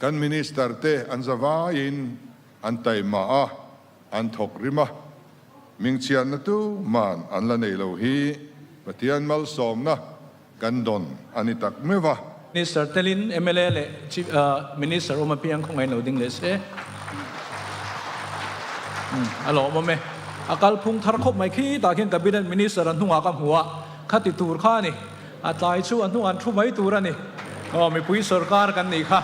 Kan Minister te an zavaiin an taima a, an thawk rim a, mingchhiatna tu man an la nei lo hi Pathian malsawmna kan dawn a ni tak meuh a. Minister telin mla leh Chief Minister awm apiang khawngaih lo ding leh se a lawmawm e. A kalphung thar khawp mai khi tah khian Cabinet Minister an hnungah ka hmu a, khati tur kha a ni. A tlai chu a hnung an thu mai tur a ni. Aw, mipui sorkar kan nih kha.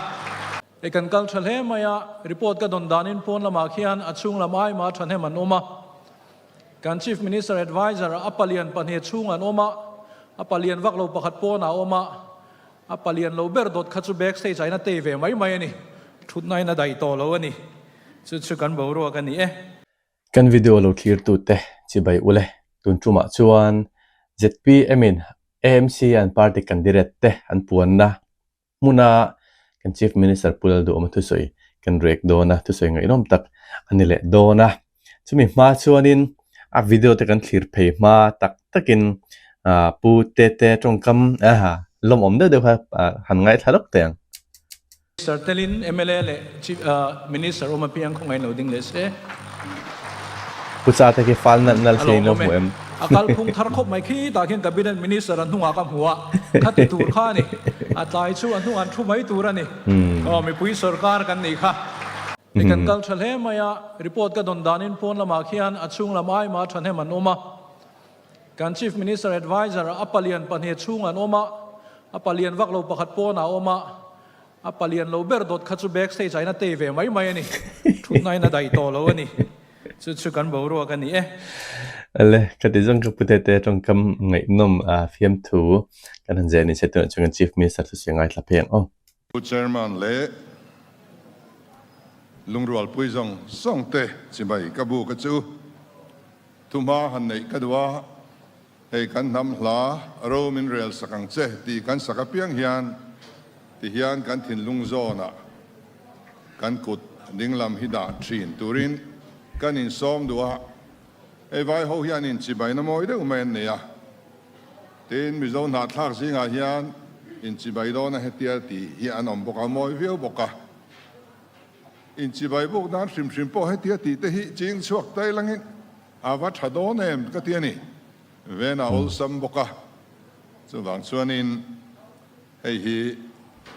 Hei kan kal tha hle mai a, report ka dawn danin pawn lamah khian a chhung lam aima thahnem an awm a. Kan Chief Minister Adviser a palian pahnih chhung an awm a, a palian vak lo pakhat pawnah a awm a, a palian lo ber dawt kha chu back stage ah in a tei ve mai mai a ni. Thutna in a daih tawh lo a ni. Chu chu kan boruak a ni e. Kan video lo thlirtute chibai ule tun tumah chuan zpm in AMC an party candidate te an puanna hmuna kan Chief Minister Pu Lalduhawma thusawi kan rek dawn a, thusawi ngaihnawm tak a ni leh dawn a. Chumi hma chuanin a video te kan thlir phei hma tak takin Pu Tete tawngkam lawmawm deuh deuh kha han ngaithla lawk teh ang. Minister telin mla leh Chief Minister awm apiang khawngaih lo ding leh se. Pu Chate khi fal nalh nalh thei in lo hmu em? A kalphung thar khawp mai khi tah khian Cabinet Minister an hnungah ka hmu a, khati tur kha a ni. A tlai chu a hnung an thu mai tur a ni. Aw mipui sorkar kan nih kha. Hei kan kal tha hle mai a, report ka dawn danin pawn lamah khian a chhung lam aima thahnem an awm a. Kan Chief Minister Adviser a palian pahnih chhung an awm a, a palian vak lo pakhat pawnah a awm a, a palian lo ber dawt kha chu back stage ah in a tei ve mai mai a ni, thutna in a daih tawh lo a ni, chu chu kan boruak a ni e. Ale, ka ti zawng ka pu tete tawngkam ngaihnawm a fiamthu kan han zeh ni se tunah chuan kan Chief Minister chu si ngaithla phei ang aw. Pu Chairman leh Lungrualpui zawng zawng te chibai ka bu ka chu Thuhma han neih ka duh a, hei kan hnam hla ro min rel sak ang che tih kan sak apiang hian ti hian kan thinlung zawnah kan kut dinglam hi dah thin turin kan insawm duh a, hei vai ho hian inchibaina mawi deuh mai an nei a, tin Mizo hnahthlak zingah hian inchibai dawna hetia tih hi an awm bawk a, mawi viau bawk a. Inchibai buk dan hrim hrim pawh hetia tih te hi ching chhuak tai langin a va tha dawn em ka ti a ni. Ven a awlsam bawk a, chuvang chuanin hei hi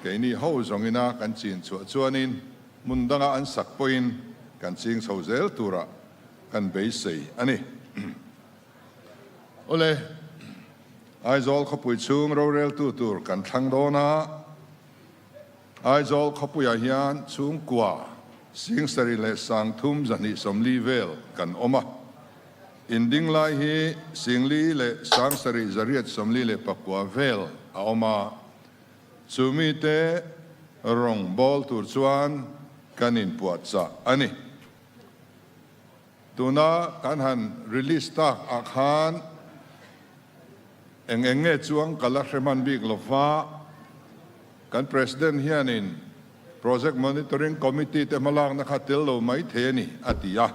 keini ho zawngina kan chin chhuah chuanin hmun danga an sak pawhin kan ching chho zel turah kan beisei a ni. Awle, Aizawl khawpui chhung roreltu tur kan thlang dawn a. Aizawl khawpuiah hian chhungkua Singsari leh Sangthum 240 vel kan awm a. Inding lai hi Singli leh Sangsari 849 vel a awm a. Chu mite rawng bawl tur chuan kan inpuahchah a ni. Tuna kan han release tak ah khan eng eng nge chuang ka la hre hman bik lo va, kan President hianin Project Monitoring Committee te hmalakna kha tel lo mai thei a ni a ti a.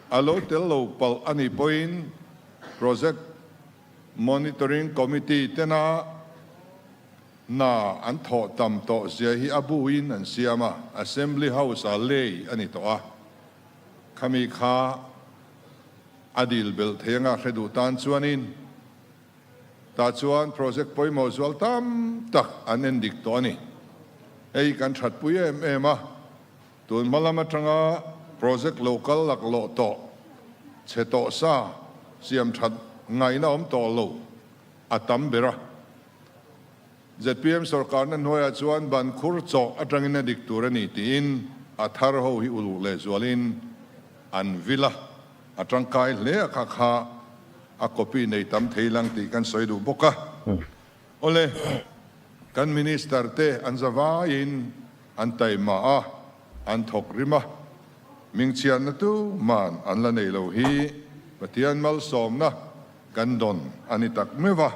A lo tel lo palh a nih pawhin Project Monitoring Committee tena hna an thawh tam tawh zia hi a buin an siam a, Assembly House ah lei a ni tawh a. Khami kha a dil belh thei anga hre duh tan chuanin tah chuan project pawimawh zual tam tak an en dik tawh a ni. Hei kan thatpui em em a, tun hma lam atanga project lo kal laklawh tawh, chhe tawh sa, siam that ngaihna awm tawh lo a tam ber a. Zpm sorkarna hnuaiah chuan ban khur chawh atangin a dik tur a ni tiin a thar ho hi uluk lehzualin an vil a, a tangkai hle a kha kha a copy nei tam thei lang tih kan sawi duh bawk a. Awle, kan minister te an zavaiin an taima a, an thawk rim a, mingchhiatna tu man an la nei lo hi Pathian malsawmna kan dawn a ni tak meuh a.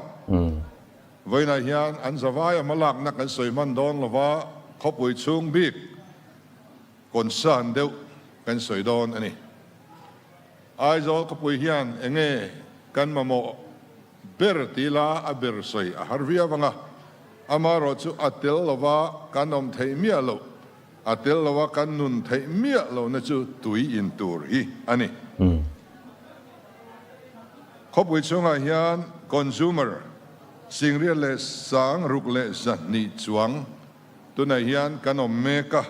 Vawiinah hian an zavaia hmalakna kan sawi hman dawn lova, khawpui chhung bik concern deuh kan sawi dawn a ni. Aizawl khawpui hian enge kan mamawh ber ti la a ber sawi a har viau ang a, amaherawhchu a tel lova kan awm theih miah loh. A tel loa kan nun theih miah lohna chu tui in tur hi a ni. Khawpui chhungah hian consumer singriat leh sang ruk leh 200 chuang tunah hian kan awm mek a.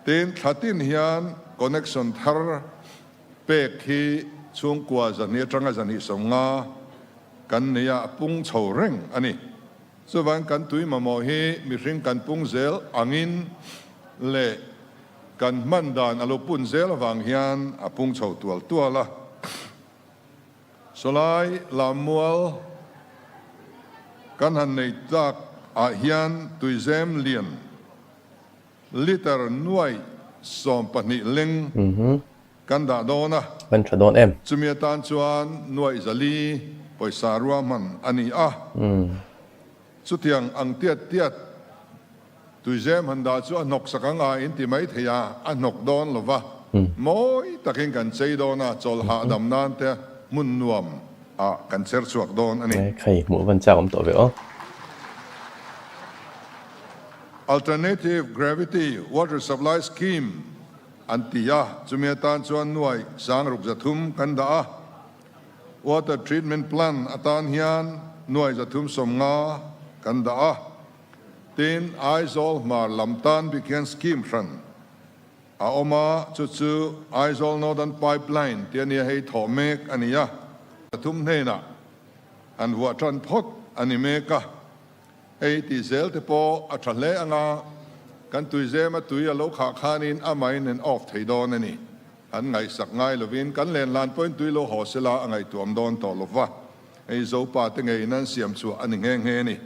Tin, thla tin hian connection thar pek hi chhungkua 200 atanga 250 kan nei a, a pung chho reng a ni. Chuvang kan tui mamawh hi mihring kan pung zel angin leh kan hman dan a lo pun zel avang hian a pung chho tual tual a. Sawlai Lammual kan han nei tlak ah hian tuizem lian Liter 12,000 leng kan dah dawn a. Kan tha dawn em? Chumi atan chuan 400,000 pawisa ruahman a ni a. Chutiang ang tiat tiat tuizem han dah chu a hnawk sak ang a inti mai thei a, a hnawk dawn lo va. Mawi takin kan chei dawn a, chawlh hahdam nan te hmun nuam ah kan cher chhuak dawn a ni. Khai hmuh van chak awm tawh ve aw. Alternative Gravity Water Supply Scheme an ti a, chumi atan chuan 630,000 kan dah a. Water Treatment Plant atan hian 350,000 kan dah a. Tin, Aizawl hmar lam tan bik hian scheme hran a awm a, chu chu Aizawl Northern Pipeline tih a nia hei thawh mek a ni a. 300 hnenah an vuah tan phawt a ni mek a. Hei tih zel te pawh a tha hle ang a, kan tuizema tui a lo khah khanin amahin an off thei dawn a ni. An ngaihsak ngai lovin kan lenlan pawhin tui lo haw sela a ngaihtuam dawn tawh lo va, hei Zopa te ngeiin an siam chhuah a ni nghe nghe a ni.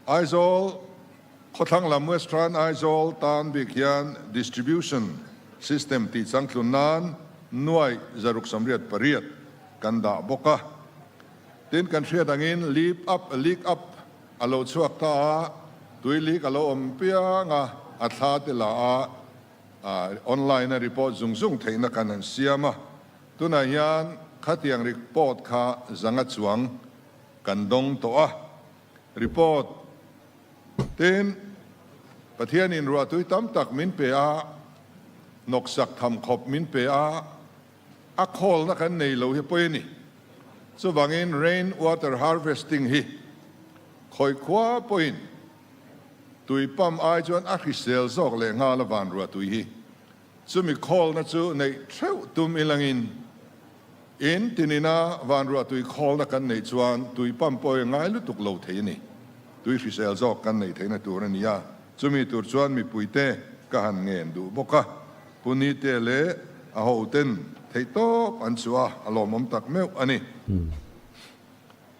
Aizawl khawthlang lam Western Aizawl tan bik hian distribution system tih changtlun nan 668 kan dah bawk a. Tin, kan hriat angin leap up, leak up a lo chhuak ta a, tui leak a lo awm piang a, a thla te la a, online a report zung zung theihna kan han siam a. Tunah hian khatiang report kha zanga chuang kan dawng tawh a. Report, Tin, Pathianin ruahtui tam tak min pe a, nawksak tham khawp min pe a, A khawlna kan nei lo hi pawi a ni. Chuvangin rain water harvesting hi khawi khua pawhin tui pump ai chuan a hrisel zawk leh nghal a van ruah tui hi. Chumi khawlna chu neih theuh tum ilangin in tinina van ruah tui khawlna kan neih chuan tui pump pawh hi ngai lutuk lo thei a ni. Tui hrisel zawk kan neih theihna tur a ni a. Chumi tur chuan mipuite ka han ngen duh bawk a. Pu Nite leh a hoten theihtawp an chhuah a, a lawmawm tak meuh a ni.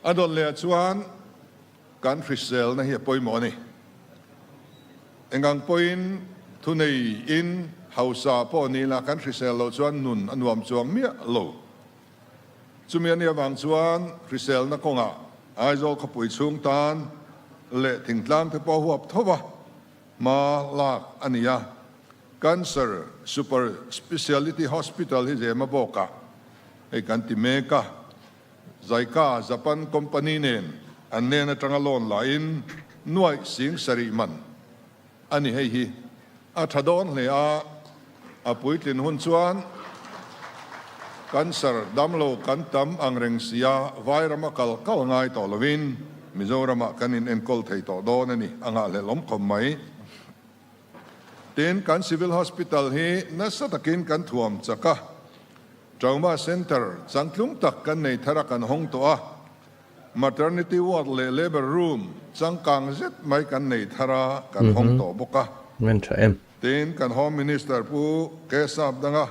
A dawt leh ah chuan kan hriselna hi a pawimawh a ni. Engang pawhin thunei in hausa pawh ni la kan hrisel loh chuan nun a nuam chuang miah lo. Chumi a nih avang chuan hriselna kawngah Aizawl khawpui chhung tan leh thingtlang te pawh huap tho va hma lak a ni a. Cancer Super Speciality Hospital hi Zema bawkah hei kan ti mek a, Zaica Japan company nen an hnen atanga loan lahin 7,000 man a ni. Hei hi a tha dawn hle a, a puitlin hun chuan cancer damlo kan tam ang reng sia vairama kal kal ngai tawh lovin Mizoramah kan in enkawl thei tawh dawn a ni a nghahhlelh awm khawp mai. Tin, kan Civil Hospital hi nasa takin kan thuam chak a, Trauma Centre changtlung tak kan nei thar a kan hawng tawh a, Maternity Ward leh Labour Room changkang zet mai kan nei thar a kan hawng tawh bawk a. Tin, kan Home Minister Pu K Sapdanga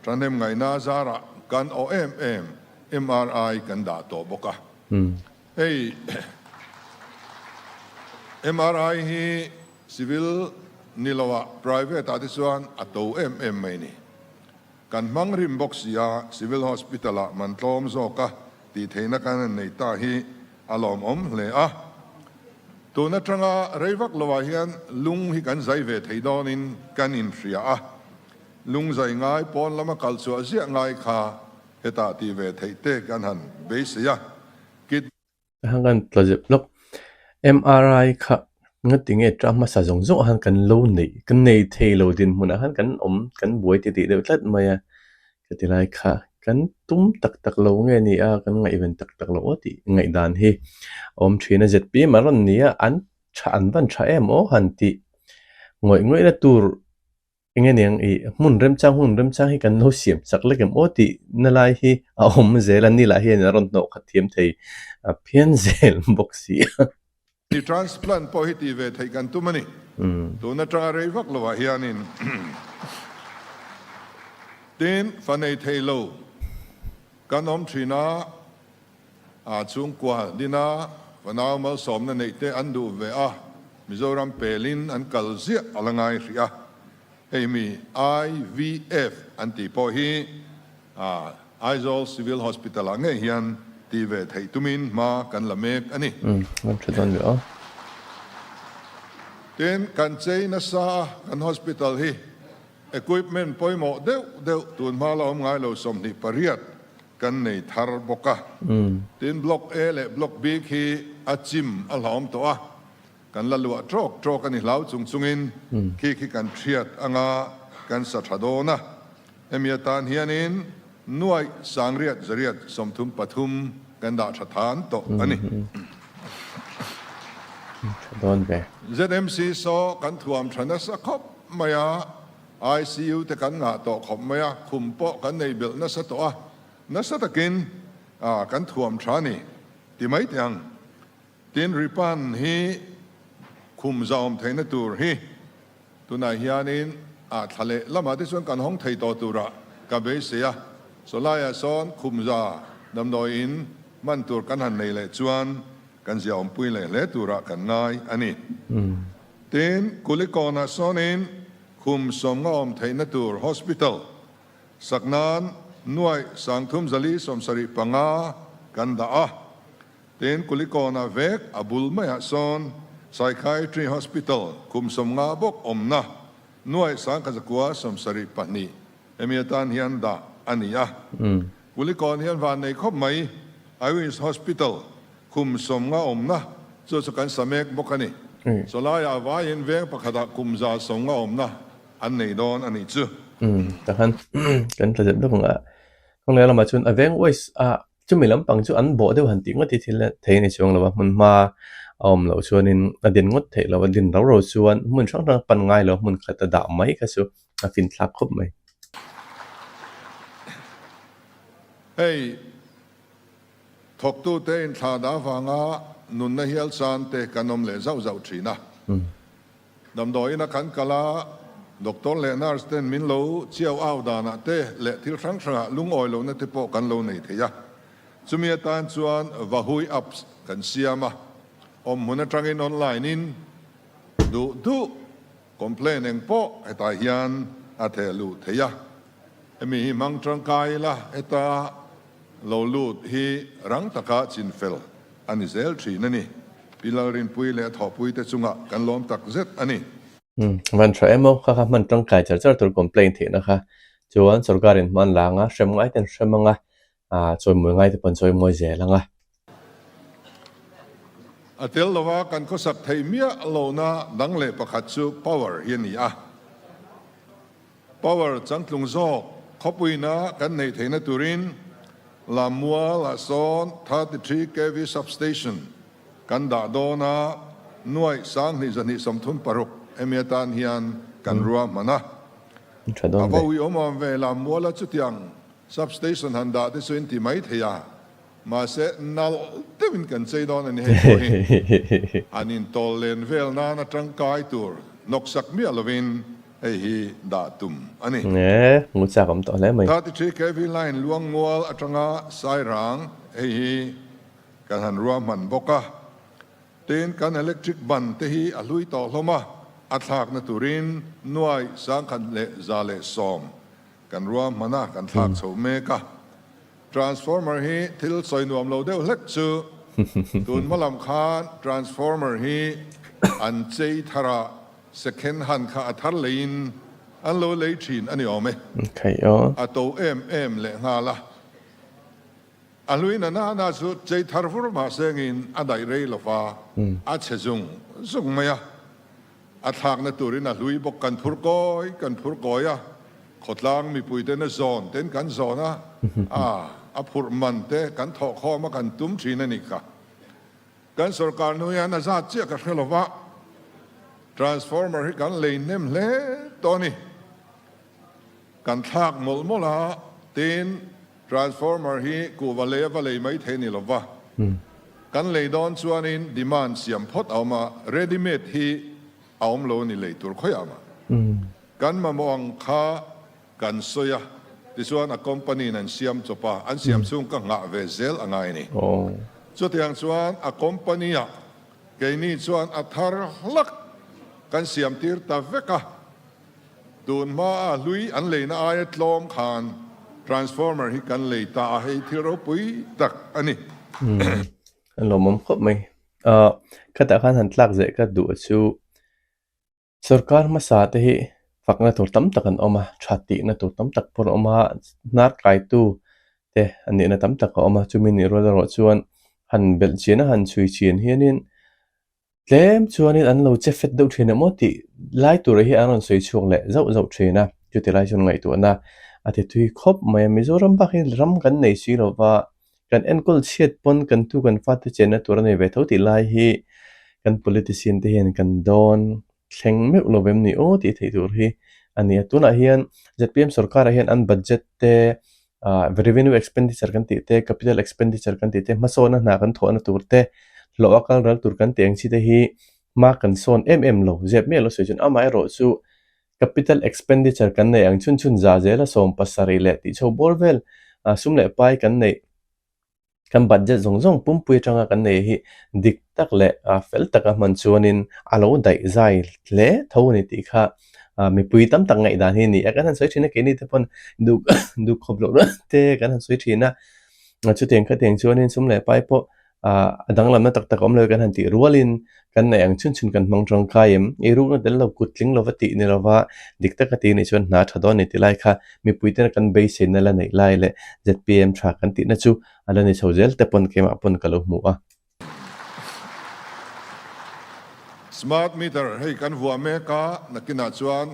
thahnem ngaihna zarah kan awh em em MRI kan dah tawh bawk a. Hei MRI hi Civil ni lo ah private ah te chuan a to em em mai ni. Kan hmang rim bawk si a, Civil Hospital ah man tlawm zawk a tih theihna kan han nei ta hi a lawmawm hle a. Tun atanga rei vak lo ah hian lung hi kan zai ve thei dawnin kan inhria a, lung zai ngai pawn lama kal chhuah ziah ngai kha hetah tih ve theih te kan han beisei a. Kid. Hang kan tla zep lawk. MRI kha. Ngatinge term hmasa zawng zawng ah khan kan lo neih kan nei thei lo dinhmunah khan kan awm kan buai ti tih deuh tlat mai a ka ti lai kha kan tum tak tak lo nge ni a kan ngaihven tak tak lo aw tih ngaihdan hi a awm thin a zpm a rawn ni a an tha an van tha em aw han tih ngawih ngawih na tur Eng nge niang ih hmun remchang hun remchang hi kan lo siam chak lek em aw tih na lai hi a awm zel a ni lah hian a rawn hnawh khat thiam thei phian zel bawk si a. Ni transplant pawh hi tih ve theih kan tum a ni. Tun atanga rei vak lovah hianin tin fa nei thei lo kan awm thin a, a chhungkua dina fanau malsawmna neih te an duh ve a, Mizoram pelin an kal ziah a la ngai hrih a, hei mi IVF an tih pawh hi Aizawl Civil Hospital ah ngei hian tih ve theih tumin hma kan la mek a ni. Umm, tha dawn ve aw. Tin, kan chei nasa a kan hospital hi equipment pawimawh deuh deuh tun hma la awm ngai lo 28 kan nei thar bawk a. Tin, Block A leh Block B khi a chim a hlauhawm tawh a, kan la luah tawk tawk a ni hlau chung chungin khi khi kan thiat anga kan sa tha dawn a. Hemi atan hianin nuaih sangriat zariat 33 kan dah tha than tawh a ni. ZMC saw kan thuam tha nasa khawp mai a. ICU te kan ngah tawh khawp mai a, khum pawh kan nei belh nasa tawh a, nasa takin kan thuam tha a ni ti mai teh ang. Tin, Ripan hi khum zahawm theihna tur hi tunah hianin a thla leh lamah te chuan kan hawng thei tawh turah ka beisei a, sawlaiah sawn khum za damdawi in hman tur kan han nei leh chuan kan ziahawmpui leh hle turah kan ngai a ni. Tin, Kulikawnah sawnin khum 50 awm theihna tur hospital sak nan nuaih 3375 kan dah a. Tin, Kulikawnah vek a bul maiah sawn Psychiatry Hospital khum 50 bawk awmna nuaih 1972 hemi atan hian dah a ni a. Kulikawn hian van nei khawp mai Iwins Hospital Kum 50 awmna chu chu kan sa mek bawk a ni. Chawlaiah vaiin veng pakhatah kum 150 awmna an nei dawn a nih chu. Umm takhan kan tla zep deuh ang a, kawng leh lamah chuan a veng wise a chumi lampang chu an bawh deuh han tih ngawt hi thil thei a ni chuang lo a, hmun hma a awm loh chuanin a din ngawt theih loh a, din rau rau chuan hmun hrang hrang pan ngai lo hmun khat a dah mai kha chu a finthlak khawp mai. Hei Thawktute inthlah dah avanga nunna hial chan te kan awm leh zauh zauh thin a. Damdawiin a kan kal a, doctor leh nurse ten min lo chiau au danah te leh thil hrang hrangah lungawi lohna te pawh kan lo nei thei a. Chumi atan chuan Vahui apps kan siam a, awmhmun atangin online in duh duh complain eng pawh hetah hian a theh luh thei a. Hemi hi hmang tangkai ila heta Lo lut hi rang taka chinfel a ni zel thin a ni. Pi Lalrinpui leh a thawhpuite chungah kan lawm tak zet a ni. Umm, van tha em aw, kha kha hman tangkai char char tur complain theihna kha chuan sorkarin hman la anga hrem ngai ten hrem anga, ah chawimawi ngai te pawh an chawimawi zel anga. A tel lova kan khawsak theih miah lohna dang leh pakhat chu power hi a ni a. Power changtlung zawk khawpuina kan neih theihna turin Lammual ah sawn 33 kv substation kan dah dawn a, nuaih 2236 hemi atan hian kan ruahman a. A va uiawm awm ve Lammuala chutiang substation han dah te chu in ti mai thei a. Mahse, nalh deuhin kan chei dawn a ni hei pawh hi. An intawl len vel nana tangkai tur nawksak miah lovin hei hi dah tum a ni. Nge, ngu chak awm tawh hle mai. 33 kv line Luangmual atanga Sairang hei hi kan han ruahman bawk a. Tin, kan electric ban te hi a hlui tawh hlawm a, a thlakna turin nuai 1110 kan ruahman a, kan thlak chho mek a. Transformer hi thil sawi nuam lo deuh hlek chu tun hma lam khan transformer hi an chei thar a, second hand kha a thar leiin an lo lei thin a ni awm e. A to em em leh nghal a. A hlui na na na chu chei thar vur mah sengin a daih rei lo va, a chhe zung zung mai a. A thlakna turin a hlui bawk kan phur kawi kan phur kawi a, khawtlang mipuiten a zawn ten kan zawn a, a a phurh man te kan thawhkhawm a kan tum thin a nih kha. Kan sorkar hnu hian a zat chiah ka hre lova, transformer hi kan lei hnem hle tawh a ni. Kan thlak mawlh mawlh a, tin transformer hi kuhva lei a va lei mai thei ni lova, kan lei dawn chuanin demand siam phawt a awm a, ready made hi a awm lo a ni lei tur khawiah mah. Kan mamawh ang kha kan sawi a, tichuan a company in an siam chawp a, an siam chhung ka nghah ve zel a ngai a ni. Chutiang chuan a company ah keini chuan a thar hlak kan siam tir ta vek a, Tun hmaa hlui an leina aia tlawm khan transformer hi kan lei ta a, hei thil ropui tak a ni. An lawmawm khawp mai. Khatah khan han tlak zeh ka duh chu sorkar hmasa te hi fakna tur tam tak an awm a, tha tihna tur tam tak pawh an awm a, hnar kaitu te an nihna tam tak a awm a, chumi nih rual erawh chuan han belh chian a han chhui chian hianin Tlem chuanin an lo che fet deuh thin em aw tih lai tura hi an rawn sawi chhuak leh zauh zauh thin a, chuti lai chuan ngaihtuahna a ti thui khawp mai a, Mizoram bak hi ram kan nei si lo va, kan enkawl chhiat pawn kan tu kan fate chenna tur a nei ve tho tih lai hi kan politician te hian kan dawn thleng meuh lo vem ni aw tih theih tur hi a ni a, tunah hian zpm sorkarah hian an budget te ah revenue expenditure kan tih te capital expenditure kan tih te hmasawnna hna kan thawhna tur te hlawh a kal ral tur kan tih ang chi te hi hma kan sawn em em lo zep miah lo sawi chuan amaherawh chu capital expenditure kan neih ang chhun chhun za zela 70 leh tih chho bawr vel ah sum leh pai kan neih. Kan budget zawng zawng pumpui atanga kan nei hi dik tak leh fel taka hman chuanin a lo daih zai hle tho a ni tih kha mipui tam tak ngaihdan hi a ni a. Kan han sawi thin a, keini te pawn duh duh khawp loh rual te kan han sawi thin a. Chutiang khatiang chuanin sum leh pai pawh a danglamna tak tak a awm lo kan han tih rualin kan neih ang chhun chhun kan hmang tangkai em? Eirukna tel lo kut tling lova tih ni lova dik taka tih anih chuan hna tha dawn a ni tih lai kha mipuitena kan beiseina la neih lai leh zpm tha kan tihna chu a la ni chho zel te pawn keimah pawn ka lo hmu a. Smart meter hei kan vuah mek a, nakinah chuan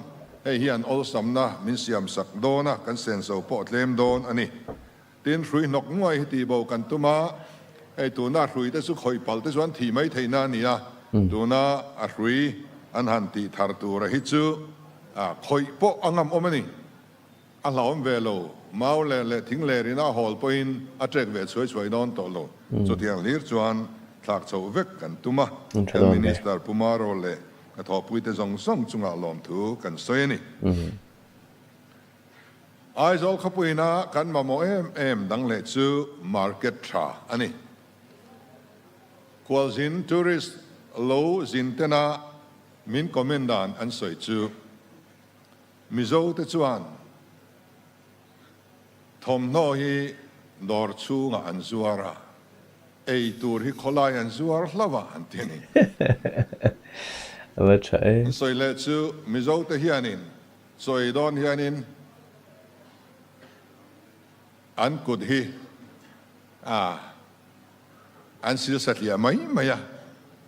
hei hian awlsamna min siamsak dawn a, kan senso pawh tlem dawn a ni. Tin, hrui hnawk nguai hi tihbo kan tum a, hei tuna hrui te chu khawih palh te chuan thih mai theihna a ni a, tuna a hrui an han tih thar tura hi chu khawih pawh a ngam awm a ni. A hlauhawm ve lo, mau ler leh thing ler ina a hawl pawhin a trek ve chhuai chhuai dawn tawh lo. Chutiang hlir chuan thlak chhoh vek kan tum a, kan Minister Pu Maro leh ka thawhpuite zawng zawng chungah lawmthu kan sawi a ni. Aizawl khawpuina kan mamawh em em dang leh chu market tha a ni. Khualzin, tourist, lo zin tena min comment dan an sawi chu Mizo te chuan thawmhnaw hi dawr chhungah an zuar a, ei tur hi khawlai an zuar hlauh a an ti a ni. A va tha e. An sawi leh chu Mizo te hianin Sawi dawn hianin an kut hi a an sil satliah mai mai a,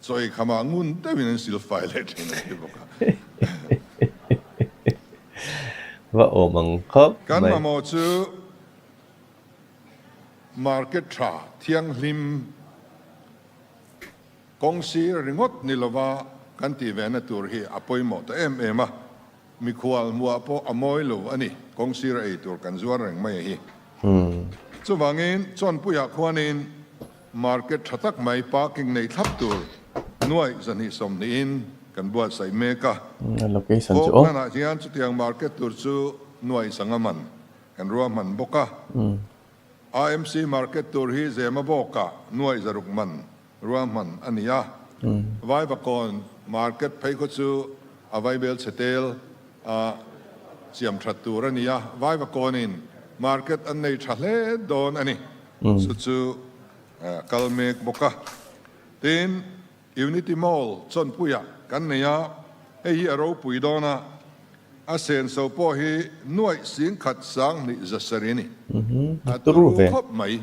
chawi khamah ngun deuhin an sil fai leh thin a ti bawk a. Va awm ang khawp Kan mai. mamawh chu market tha thianghlim kawng sir ringawt ni lova kan tih vehna tur hi a pawimawh ta em em a. Mikhual hmuah pawh a mawi lo a ni, kawng sira ei tur kan zuar reng mai a hi. Chuvangin Chawnpuiah khuanin market tha tak mai parking nei thlap tur nuaih 220 in kan buatsaih mek a. Falkland-ah hian chutiang market tur chu nuaih sanga man kan ruahman bawk a. AMC market tur hi Zema bawkah nuaih 600 man Ruahman a ni a, Vaivakawn market phei khaw chu a vaibel chhe tel a siam that tur a ni a, Vaivakawnin market an nei tha hle dawn a ni. Chu chu kal mek bawk a. Tin, Unity Mall Chawnpuiah kan nei a, hei hi a ropui dawn a, a senso pawh hi nuaih 10,000 270 a ni. A turu khawp mai.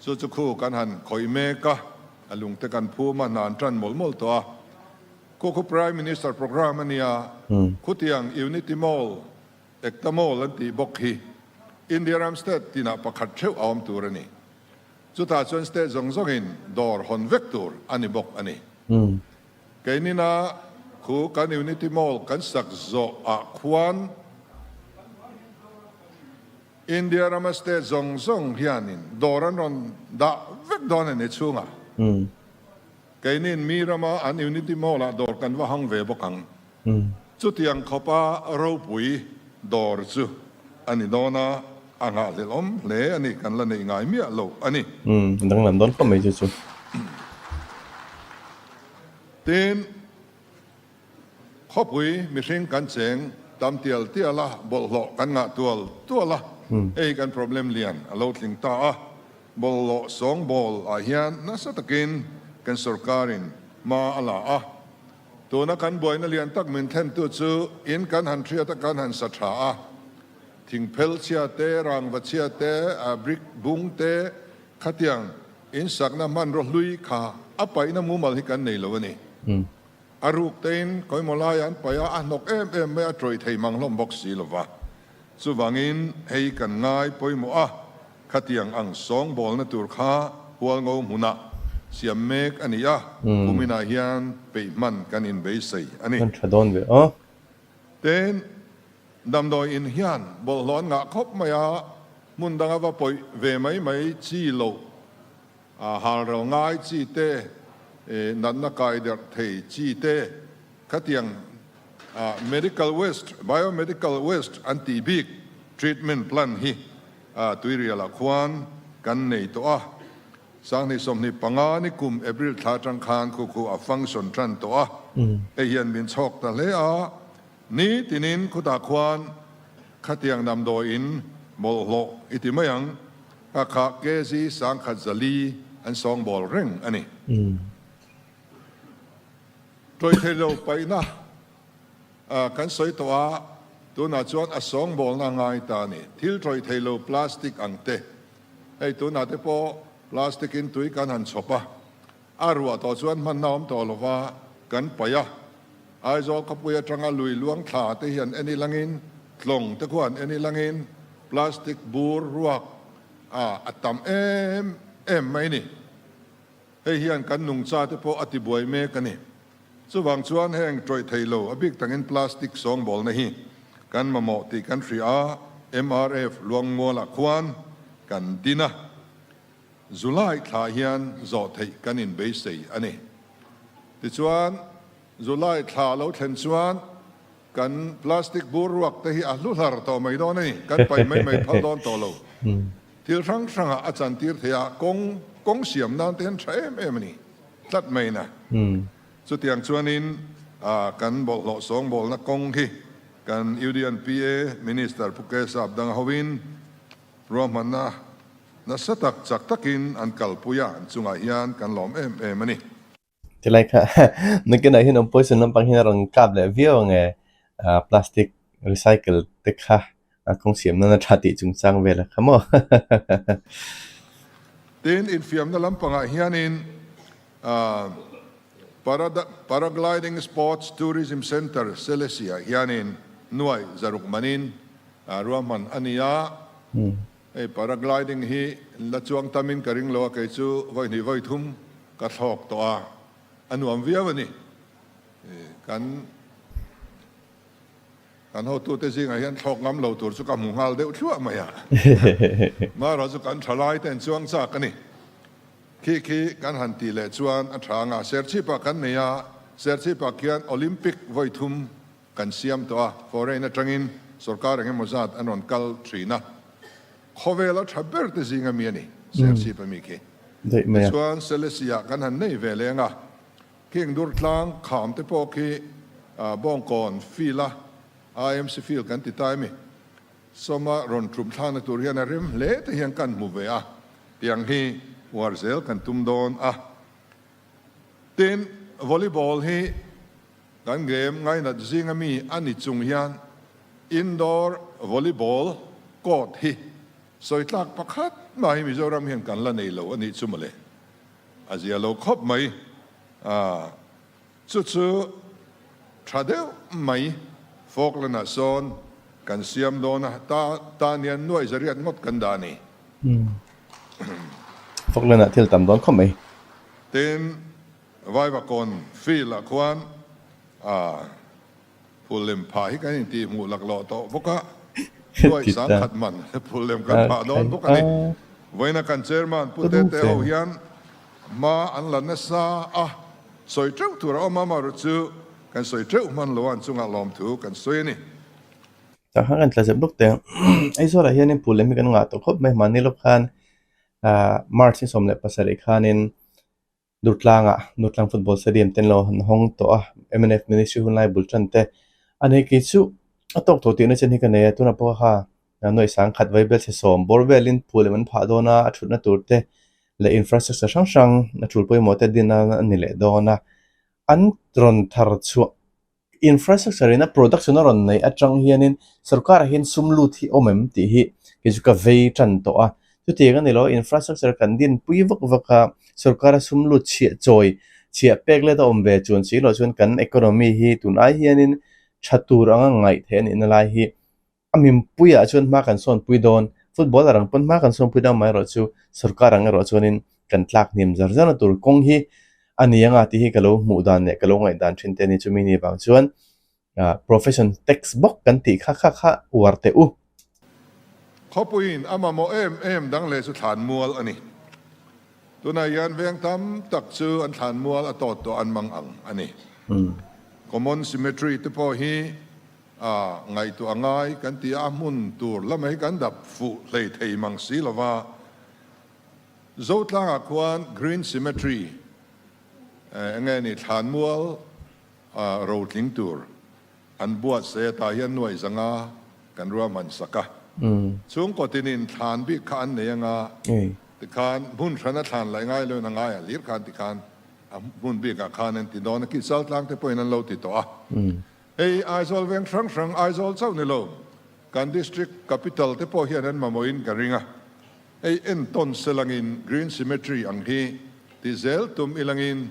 Chu chu khu kan han khawih mek a, a lungte kan phum a, hna an tan mawlh mawlh tawh a. Khu khu Prime Minister programme a nia, khutiang Unity Mall, Ekta Mall an tih bawk hi India ram state tinah pakhat theuh a awm tur a ni. Chutah chuan state zawng zawngin dawr hawn vek tur a ni bawk a ni. Keinina khu kan Unity Mall kan sak zawh ah khuan India rama state zawng zawng hianin dawr an rawn dah vek dawn a ni chhungah. Keinin mi rama an Unity Mall ah dawr kan va hang ve bawk ang. Chutiang khawpa ropui dawr chu a ni dawn a, a nghahhlelh awm hle a ni, kan la neih ngai miah lo a ni. Umm, danglam dawn khawp mai chu chu. Tin, khawpui mihring kan cheng tam tial tial a, bawlhhlawh kan ngah tual tual a, hei kan problem lian a lo tling ta a, bawlhhlawh sawngbawl ah hian nasa takin kan sorkarin hma a la a, Tuna kan buaina lian tak min thlentu chu in kan han hriat a kan han sa tha a, thingphel chhia te, rangva chhia te, brick bung te khatiang in sakna hmanraw hlui kha a paihna mumal hi kan nei lo a ni. A ruk tein khawimaw laia an paih a, a hnawk em em mai a, tawih thei mang hlawm bawk si lo va. Chuvangin hei kan ngai pawimawh a, khatiang ang sawngbawlna tur kha Hualngo hmunah siam mek a ni a, kuminah hian peih hman kan inbeisei a ni. Hman tha dawn ve aw. Tin, damdawi in hian bawlhhlawh an ngah khawp mai a, hmun danga va pawih ve mai mai chi loh, halral ngai chi te, natna kai derh thei chi te, khatiang Medical waste, biomedical waste an tih bik treatment plant hi Tuirialah khuan kan nei tawh a. Sanghnih 25 ni kum April thla atang khan khu khu a function tan tawh a. Hei hian min chhawk ta hle a, ni tinin khutah khuan khatiang damdawiin bawlhhlawh i ti mai ang, ka kha kg 1004 an sawngbawl reng a ni. Tawih thei lo paihna kan sawi tawh a, tunah chuan a sawngbawlna ngai ta a ni. Thil tawih thei lo plastic ang te, hei tunah te pawh plastic in tui kan han chhawp a, a ruah tawh chuan hmanna awm tawh lova kan paih a. Aizawl khawpui atanga lui luang thla te hian en ilangin, tlawng te khuan en ilangin plastic bur ruak a tam em em mai ni. Hei hian kan nungcha te pawh a ti buai mek a ni. Chuvang chuan heng tawih thei lo, a bik takin plastic sawngbawlna hi kan mamawh tih kan hria a, MRF Luangmualah khuan kan din a, July thla hian zawh theih kan inbeisei a ni. Tichuan, July thla lo thlen chuan kan plastic bur ruak te hi a hlu hlar tawh mai dawn a ni, kan paih mai mai phal dawn tawh lo. Thil hrang hrangah a chantir thei a, kawng kawng siam nan te hian tha em em a ni tlat mai na. Chutiang chuanin kan bawlhhlawh sawngbawlna kawng hi kan UDNPA Minister Pu Kesap dang hovin ruahmanna nasa tak chak takin an kalpui a, an chungah hian kan lawm em em a ni. Tilai kha nakinah hian opposition lampang hian a rawn kap leh viau ang e plastic recycle te kha a kawng siam nana tha tih chungchang vel a kha maw. Tin, infiamna lampangah hianin Paragliding Sports Tourism Centre Selesih-ah hianin nuai zaruk manin ruahman a ni a. Hei paragliding hi la chuang tamin ka ring lo a, kei chu vawi hnih vawi thum ka thlawk tawh a, a nuam viau a ni. Kan kan hotute zingah hian thlawk ngam lo tur chu ka hmu nghal deuh thluah mai a, marawh chu kan thalai ten chuang chak a ni. Khi khi kan han tih leh chuan a tha anga, Serchhipah kan nei a, Serchhipah khian Olympic vawi thum Kan siam tawh a, foreign atangin sorkar eng emaw zat an rawn kal thin a, khawvel a tha ber te zinga mi a ni, Serchhip a mi khi. Tichuan Selesih ah kan han nei ve leng a, King Durtlang kham te pawh khi Bawngkawn field a IMC field kan ti ta emi, Sawma rawn tum thlakna tur hian a rem hle te hian kan hmu ve a, tiang hi uar zel kan tum dawn a. Tin, volleyball hi Kan game ngainat zinga mi a ni chung hian indoor volleyball court hi sawi tlak pakhat mah hi Mizoram hian kan la nei lo a nih chu mawle. A zia lo khawp mai. Chu chu. Tha deuh mai Falkland ah sawn kan siam dawn a, ta tan hian nuai zariat ngawt kan dah a ni. Falkland ah thil tam dawn khawp mai. Tin, Vaivakawn field ah khuan phul lem phah hi kan intih hmuh laklawh tawh bawk a, nuai sangkhat man phul lem kan phah dawn bawk a ni. Vawiina kan chairman Pu Tete ho hian hma an la nasa a, sawi teuh tur a awm a, amaherawh chu kan sawi teuh hman lo a, an chungah lawmthu kan sawi a ni. Tah khan kan tla zep lawk teh ang. Aizawl ah hianin phul lem hi kan ngah tawh khawp mai, mahni lawk khan March ni 17 khanin Durtlangah Durtlang Football Stadium te an lo han hawng tawh a, mnf Ministry hun lai bul tan te a nei kei chu a tawk tawh tihna chen hi ka nei a, tunah pawh kha nuaih sangkhat vai bel chhe sawm bawr velin phul lem an phah dawn a, a thutna tur te leh infrastructure hrang hrang a tul pawimawh te din a ni leh dawn a, an rawn thar chhuah Infrastructure in a production a rawn neih atang hianin sorkarah hian sum lut hi awm em tih hi kei chu ka vei tan tawh a. Chutiang a ni lo, infrastructure kan dinpui vak vak a, sorkara sum lut chhiah chawi chhiah pek let a awm ve chuan si loh chuan kan economy hi tun ai hianin tha tur anga ngaih theih a nihna lai hi A mimpuiah chuan hma kan sawnpui dawn, footballer ang pawn hma kan sawnpui dawn mai erawh chu sorkar ang erawh chuanin kan tlak hnim zar zarna tur kawng hi a ni anga tih hi ka lo hmuh dan leh ka lo ngaihdan thin te a ni. Chumi ni vang chuan profession tax bawk kan tih kha kha kha uar teh u. Khawpuiin a mamawh em em dang leh chu thlanmual a ni. Tunah hian veng tam tak chu an thlanmual a tawt tawh an mang ang a ni. Common cemetery te pawh hi A ngaihtuah a ngai kan ti a, a hmun tur lamah hi kan dap fuh hlei thei mang si lo va. Zotlangah khuan Green Cemetery eng nge ni thlanmual rotling tur an buatsaih a, tah hian nuaih zanga kan ruahman sak a. Chhungkaw tinin thlan bik kha an nei anga, tikhan hmun hrana thlan laih ngai loin a ngaiah hlir khan tikhan a hmun bikah khan an ti dawn a, Kitsaltlang te pawhin an lo ti tawh a. Hei Aizawl veng hrang hrang, Aizawl chauh ni lo, kan District Capital te pawh hian an mamawhin ka ring a. Hei entawn selangin Green Cemetery ang hi ti zel tum ilangin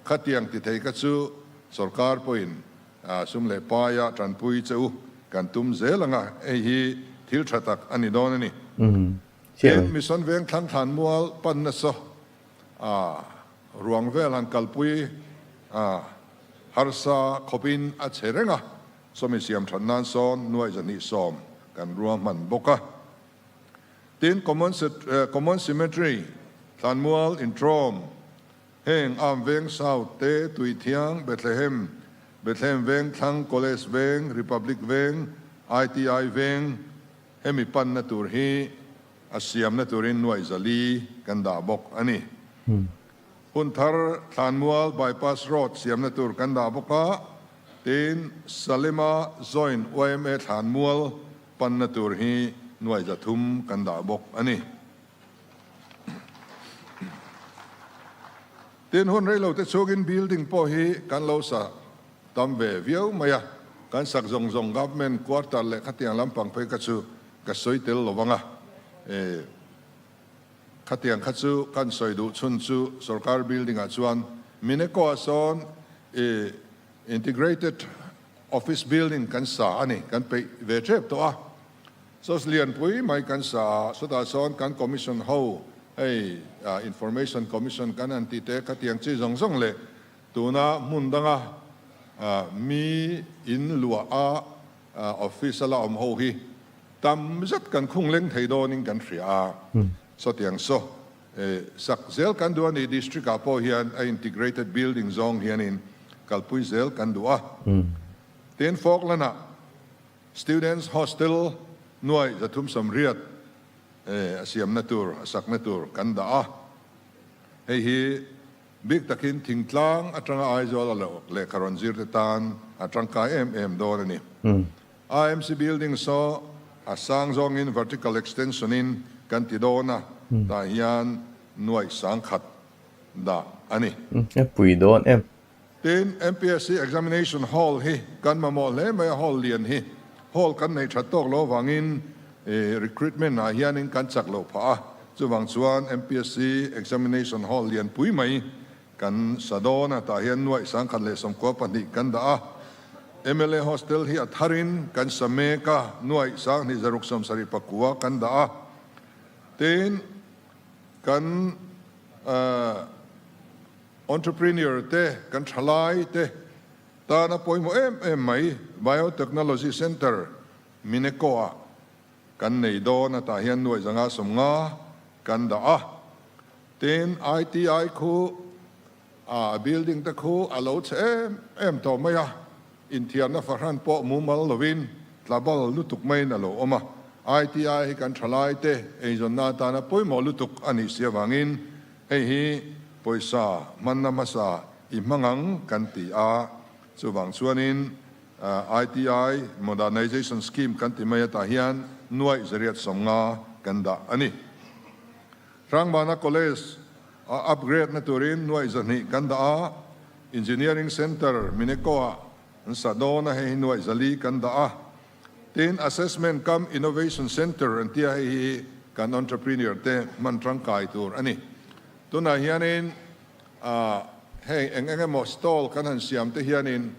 khatiang ti thei kha chu sorkar pawhin sum leh paia tanpui che u kan tum zel ang a, hei hi thil tha tak a ni dawn a ni. Tin, Mission Veng Thlanthlan Mual pan nasa a ruang vel han kalpui a harsa khawpin a che reng a, sawmi siam that nan sawn nuaih 220 kan ruahman bawk a. Tin, Common Cemetery, Thlanmual, Intrawm, heng Arm Veng South te, Tuithiang, Bethlehem, Bethlehem Veng Thlang, College Veng, Republic Veng, ITI Veng, hemi panna tur hi A siamna turin nuaih 400 kan dah bawk a ni. Hun thar Thlanmual Bypass Road siamna tur kan dah bawk a, tin Salima Joint yma Thlanmual panna tur hi nuaih 300 kan dah bawk a ni. Tin hun reilote chhungin building pawh hi kan lo sa tam ve viau mai a, kan sak zawng zawng Government quarter leh khatiang lampang phei kha chu Ka sawi tel lo vang a, e, khatiang kha chu kan sawi duh chhun chu sorkar building ah chuan Mineco ah sawn e integrated office building kan sa a ni, kan peih ve tep tawh a. Saw lianpui mai kan sa a, sawtah sawn kan commission ho hei information commission kan han tih te khatiang chi zawng zawng leh tuna hmun danga mi in luah a Office a la awm ho hi tam zet kan khung leng thei dawnin kan hria a, sawtiang saw sak zel kan duh a ni. District ah pawh hian a integrated building zawng hianin kalpui zel kan duh a. Tin, Falkland ah Students Hostel nuai 380 a siamna tur, a sakna tur kan dah a. Hei hi Bik takin thingtlang atanga Aizawl a loh lehkha rawn zir te tan a tangkai em em dawn a ni. IMC building saw a sang zawngin vertical extension in kan ti dawn a, tah hian nuaih 10,000 dah a ni. A pui dawn em. Tin, MPSC examination hall hi kan mamawh hle mai a, hall lian hi hall kan nei that tawk lo avangin recruitment ah hianin kan chak loh phah a, chuvang chuan MPSC examination hall lianpui mai kan sa dawn a, tah hian nuaih 1094 kan dah a. Mla Hostel hi a tharin kan sa mek a, nuaih sanghnih zaruk 74 kan dah a. Tin, kan entrepreneur te, kan thalai te tana pawimawh em em mai Biotechnology Centre Mineko-ah kan nei dawn a, tah hian nuaih 550 kan dah a. Tin, ITI khu a building te khu a lo chhe em em tawh mai a, inthiarna fahran pawh mumal lovin tlabal lutuk maiin a lo awm a. ITI hi kan thalai te eizawnna atana pawimawh lutuk a nih si avangin hei hi pawisa hmanna hmasa i hmang ang kan ti a, chuvang chuanin ITI Modernization Scheme kan ti mai atah hian nuaih 850 kan dah a ni. Hrangbana College a upgrade na turin nuaih 200 kan dah a, Engineering Centre Mineko-ah an sa dawn a, hei hi nuaih 400 kan dah a. Tin, Assessment cum Innovation Centre an tia hei hi kan entrepreneur te hman tangkai tur a ni. Tunah hianin heng eng eng emaw stall kan han siam te hianin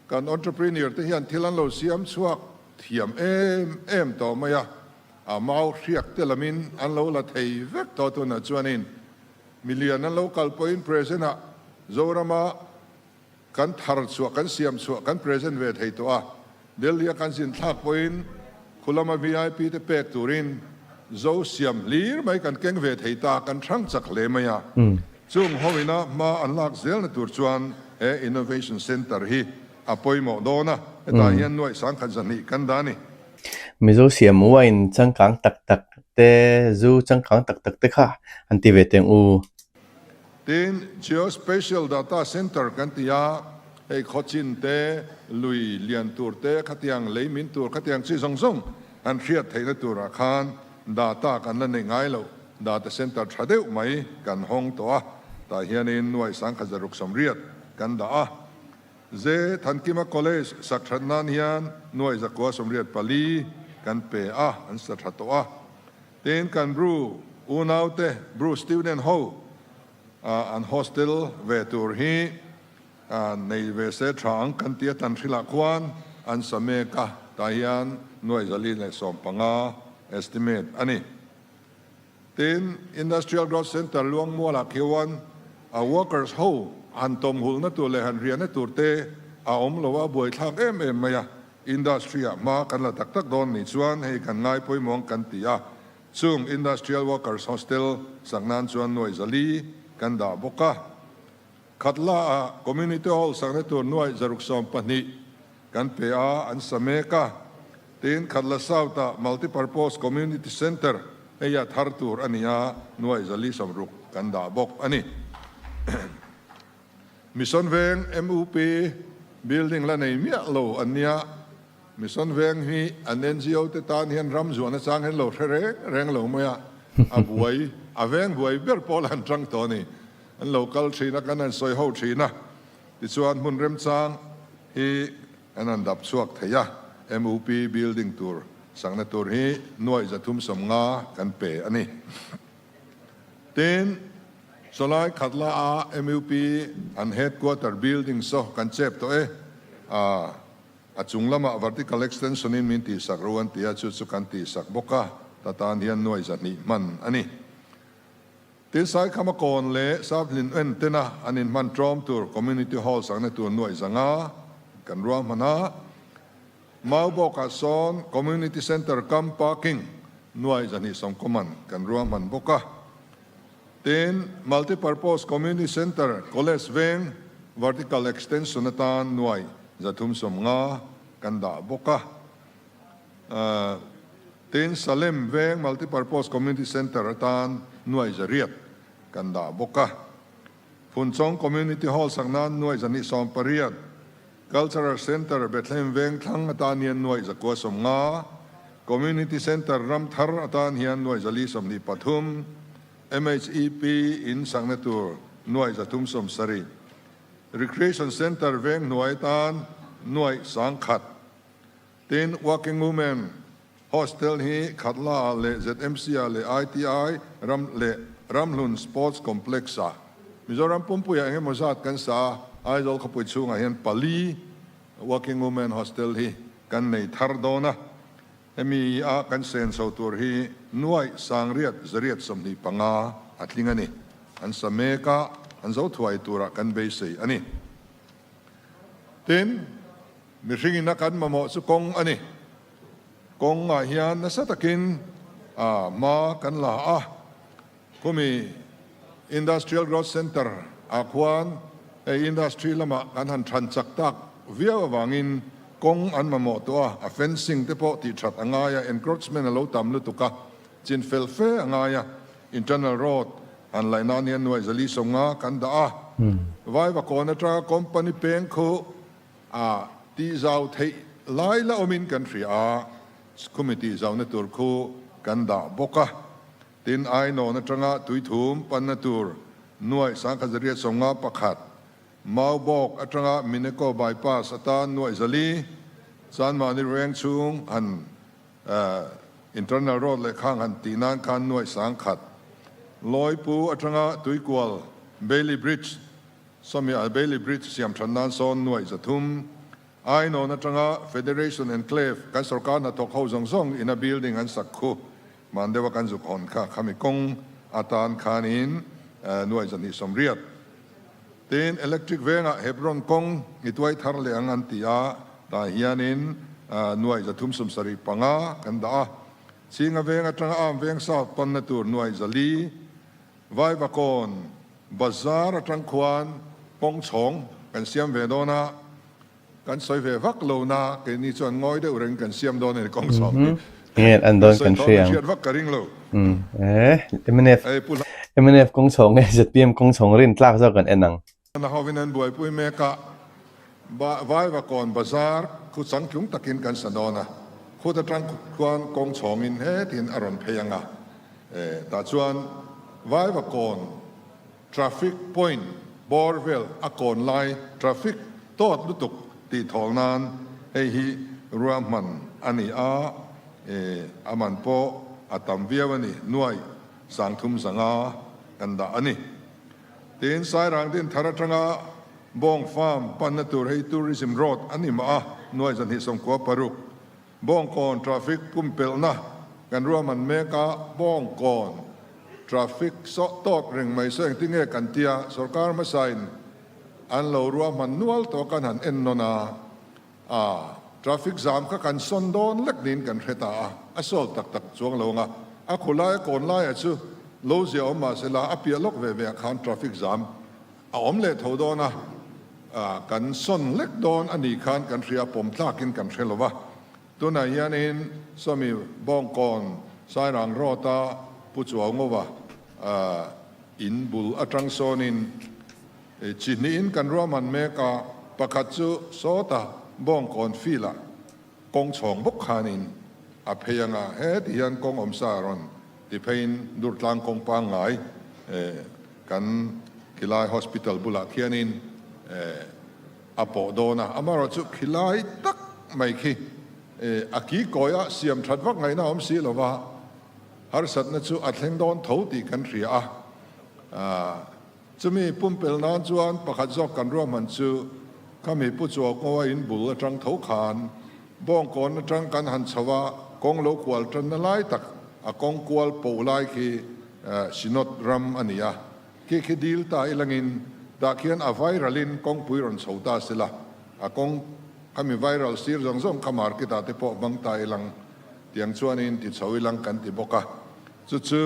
Kan entrepreneur te hian thil an lo siam chhuak thiam em em tawh mai a, a mau hriak te lamin an lo la thei vek tawh tunah chuanin milian an lo kal pawhin present ah Zorama kan thar chhuah kan siam chhuah kan present ve thei tawh a, Delhi a kan zin thlak pawhin khulama vip te pek turin Zo siam hlir mai kan keng ve thei ta kan hrang chak hle mai a. Chung hoina hma an lak zelna tur chuan he Innovation Centre hi a pawimawh dawn a, hetah hian nuaih 1200 kan dah a ni. Mizo siam wine changkang tak tak te, zu changkang tak tak te kha an ti ve teng u. Tin, Geospatial Data Centre kan ti a, hei khawchin te, lui lian tur te, khatiang lei min tur khatiang chi zawng zawng an hriat theihna turah khan data kan la neih ngai loh. Data Centre tha deuh mai kan hawng tawh a, tah hianin nuaih 1680 kan dah a. Ze Thankima College sak that nan hian nuaih 984 kan pe a, an sa tha tawh a. Tin, kan Bru unaute, Bru student ho an hostel ve tur hi nei ve se tha ang kan tia tan hrilah khuan an sa mek a, tah hian nuaih 415 estimate a ni. Tin, Industrial Growth Centre Luangmualah khian a workers ho han tawmhulna tur leh han riahna tur te a awm lo a, buaithlak em em mai a. Industry ah hma kan la tak tak dawn nih chuan hei kan ngai pawimawh ang kan ti a, chung Industrial Workers Hostel sak nan chuan nuaih 400 kan dah bawk a. Khatla ah Community Hall sakna tur nuaih 612 kan pe a, an sa mek a. Tin, Khatla South ah Multipurpose Community Centre hei a thar tur a ni a, nuaih 460 kan dah bawk a ni. Mission Veng MUP building la nei miah lo an nia. Mission Veng hi an NGO te tan hian ram zuahna chang hian lo hre reng reng lo mai a, a buai, a veng buai ber pawh la an tang tawh a ni. An lo kal thin a, kan han sawi ho thin a, tichuan hmun remchang hi an han dap chhuak thei a, MUP building tur sakna tur hi nuaih 350 kan pe a ni. Tin, sawlai khatla a MUP an headquarter building saw kan chep tawh e, a a chung lamah vertical extension in min tihsak ro an ti a, chu chu kan tihsak bawk a, ta tan hian nuaih 200 hman a ni. Tin, Saikhama kawn leh Saphlin en tena an inhman tlawm tur Community Hall sakna tur nuaih 500 kan ruahman a. Maubawkah sawn Community Centre cum Parking nuaih 220 man kan ruahman bawk a. Tin, Multipurpose Community Centre College veng Vertical Extension atan nuaih 350 kan dah bawk a. Tin, Salem veng Multipurpose Community Centre atan nuaih 800 kan dah bawk a. Phunchawng Community Hall sak nan nuaih 280, Cultural Centre Bethlehem veng thlang atan hian nuaih 950, Community Centre Ramthar atan hian nuaih 423, MHEP in sakna tur nuaih 370, Recreation Centre veng hnuai atan nuaih 1000. Tin, Working Women Hostel hi Khatla ah leh ZMC ah leh ITI ram leh Ramhlun Sports Complex ah Mizoram pumpuiah eng emaw zat kan sa a, Aizawl khawpui chhungah hian pali Working Women Hostel hi kan nei thar dawn a, hemi a kan senso tur hi nuaih sangriat zariat 25 a tling a ni. An sa mek a, an zo thuai turah kan beisei a ni. Tin, mihringin a kan mamawh chu kawng a ni. Kawngah hian nasa takin a hma kan la a, khumi Industrial Growth Centre ah khuan hei industry lamah kan han than chak tak viau avangin kawng an mamawh tawh a, a fencing te pawh tih that a ngai a, encroachment a lo tam lutuk a, chin fel fe a ngai a, internal road han laih nan hian nuaih zali 50 kan dah a, Vaivakawn atanga company peng khu A tihzau theih lai la awmin kan hria a, khumi tihzauna tur khu kan dah bawk a. Tin, Ainawn atanga Tuithum panna tur nuaih 1151, Maubawk atanga Mineko Bypass atan nuaih 400, Chanmahni Rueng chhung han Internal Road leh khang han tih nan khan nuaih 1000, Lawipu atanga Tuikual Bailey Bridge Sawmi a Bailey Bridge siam than nan sawn nuaih 300, Ainawn atanga Federation Enclave kan sorkar hnathawk ho zawng zawng ina building an sak khu man deuha kan zuk hawn kha khami kawng atan khanin nuaih 280. Tin, Electric vengah Hebron kawng i tuai thar leh ang an ti a, tah hianin nuaih 375 kan dah a. Chhinga veng atanga Arm veng South panna tur nuaih 400, Vaivakawn bazar atang khuan kawng chhawng kan siam ve dawn a, kan sawi ve vak lo na, keini chuan ngawi deuh reng kan siam dawn a ni kawng chhawng hi. Nge an dawn Kan kan sawi hria thawm ang. hriat vak ka ring lo. Eh, mnf Hei Pu mnf kawng chhawng nge zpm kawng chhawng rin tlak zawk kan en ang. Hlana hovin an buaipui mek a, Vaivakawn bazar khu changtlung takin kan sa dawn a, khut atang khuan kawng chhawngin hetin a rawn phei ang a, tah chuan Vaivakawn traffic point bawr vel a kawn lai traffic tawt lutuk tih thawl nan hei hi ruahman a ni a, a man pawh a tam viau a ni, nuaih 3,500 kan dah a ni. Tin, Sairang din thar atanga Bawng Farm panna tur hei Tourism Road a ni mah a, nuai 296. Bawngkawn traffic pumpelhna kan ruahman mek a, Bawngkawn traffic sawh tawk reng mai saw engtin nge kan tia sorkar hmasain an lo ruahman nual tawh kan han en nawn a. A, traffic jam kha kan sawn dawn lek niin kan hre ta a, a solve tak tak chuang lo ang a, a khu laia kawn laia chu lo zia awm mah se la a piah lawk ve ve ah khan traffic jam a awm leh tho dawn a, a, kan sawn lek dawn a nih khan kan hria pawm tlakin kan hre lo va. Tunah hianin Sawmi Bawngkawn Sairang Road-a Pu Chuaungova, a, in bul atang sawnin, Chi hnihin kan ruahman mek a, pakhat chu sawta Bawngkawn field-ah kawng chhawng bawk khanin a phei ang a, heti hian kawng awmsa rawn ti pheiin Durtlang kawng pangngai kan khilai hospital bulah khianin a pawh dawn a, amaherawhchu khilai tak mai khi a kikawiah siam that vak ngaihna a awm si lova, harsatna chu a thleng dawn tho tih kan hria a. Chumi pumpelh nan chuan pakhat zawk kan ruahman chu khami Pu Chuaukawa in bul atang tho khan Bawngkawn atang kan han chho a, kawng lo kual tanna lai tak a kawng kual poh lai khi Synod ram a ni a, khi khi dil ta ilangin tah khian a viral in kawngpui rawn chho ta sela, a kawng khami viral sir zawng zawng kha market ah te pawh hmang ta ilang tiang chuanin ti chho ilang kan ti bawk a. Chu chu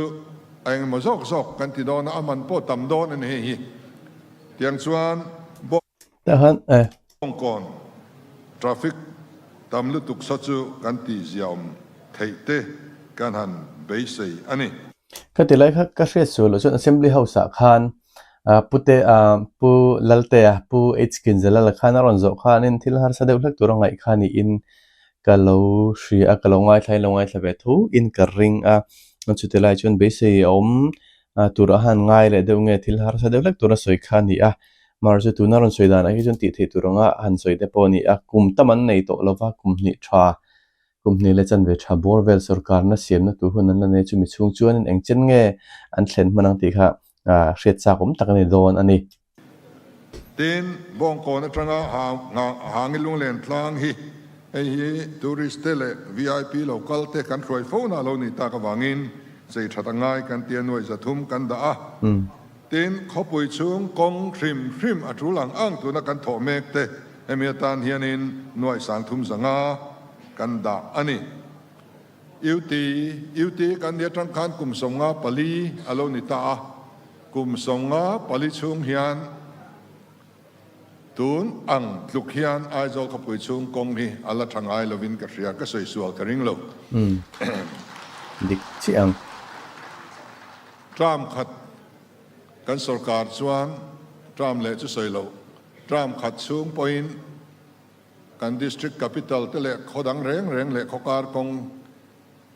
a engemaw zawk zawk kan ti dawn a, a man pawh tam dawn a ni hei hi. Tiang chuan Bawngkawn traffic tam lutuk saw chu kan tih ziaawm theih te kan han beisei a ni. Ka ti lai kha ka hriat sual loh chuan Assembly House ah khan Pute Pu Laltea, Pu H Kinzalala khan a rawn zawh khanin thil harsa deuh hlek tur a ngaih kha niin ka lo hria a, ka lo ngaithla in lo ngaithla ve tho in ka ring a, chuti lai chuan beisei a awm tur a han ngai leh deuh nge thil harsa deuh hlek tur a sawi kha a ni a, mahse chu tuna rawn sawi danah hi chuan tih theih tur anga han sawi te pawh a ni a, kum tam an nei tawh lova kum hnih tha kum hnih leh chanve tha bawr vel sorkarna siamna tur hun an la nei chumi chhung chuanin eng chen nge an thlen hman ang tih kha hriat chak awm tak a ni dawn a ni. Tin, Bawngkawn atanga Hangi Lunglen tlang hi hei hi tourist te leh vip lo kal te kan hruai fo na lo nih tak avangin chei that a ngai kan tia nuai zathum kan dah a. Tin, khawpui chhung kawng hrim hrim a tul ang ang tuna kan thawh mek te hemi atan hianin nuai sangthum zanga kan dah a ni. UT, UT kan ni atang khan kum 54 a lo ni ta a, kum 54 chhung hian tun ang tluk hian Aizawl khawpui chhung kawng hi a la tha ngai lovin ka hria, ka sawi sual ka ring lo. Umm, dik chiah ang. Term khat kan sorkar chuan term leh chu sawi loh, term khat chhung pawhin Kan District Capital te leh khaw dang reng reng leh khawkar kawng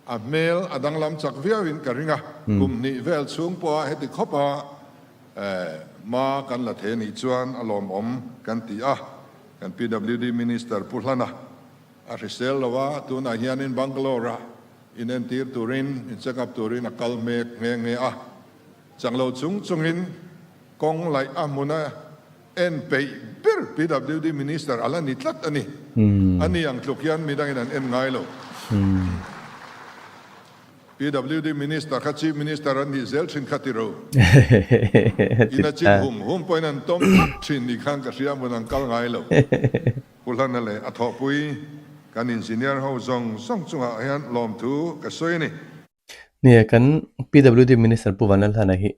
a hmel a danglam chak viauin ka ring a, kum hnih vel chhung pawha heti khawpa hma kan la thei anih chuan a lawmawm kan ti a, kan PWD Minister Pu Hlana a hrisel lo a, tunah hianin Bangalore-ah inentir turin, in check up turin a kal hmek nghe nghe a, changlo chung chungin kawng laih a hmuna En peih ber PWD Minister a la ni tlat a ni. A ni ang tluk hian midangin an en ngai lo. PWD Minister kha Chief Minister an nih zel thin kha ti ro. Ina chik hum hum pawhin an tawm tlat thin ni khan ka hria hmun an kal ngai lo. Pu Hlana leh a thawhpui kan Engineer ho zawng zawng chungah hian lawmthu ka sawi a ni. Nia, kan PWD Minister Pu Vanlalhlana hi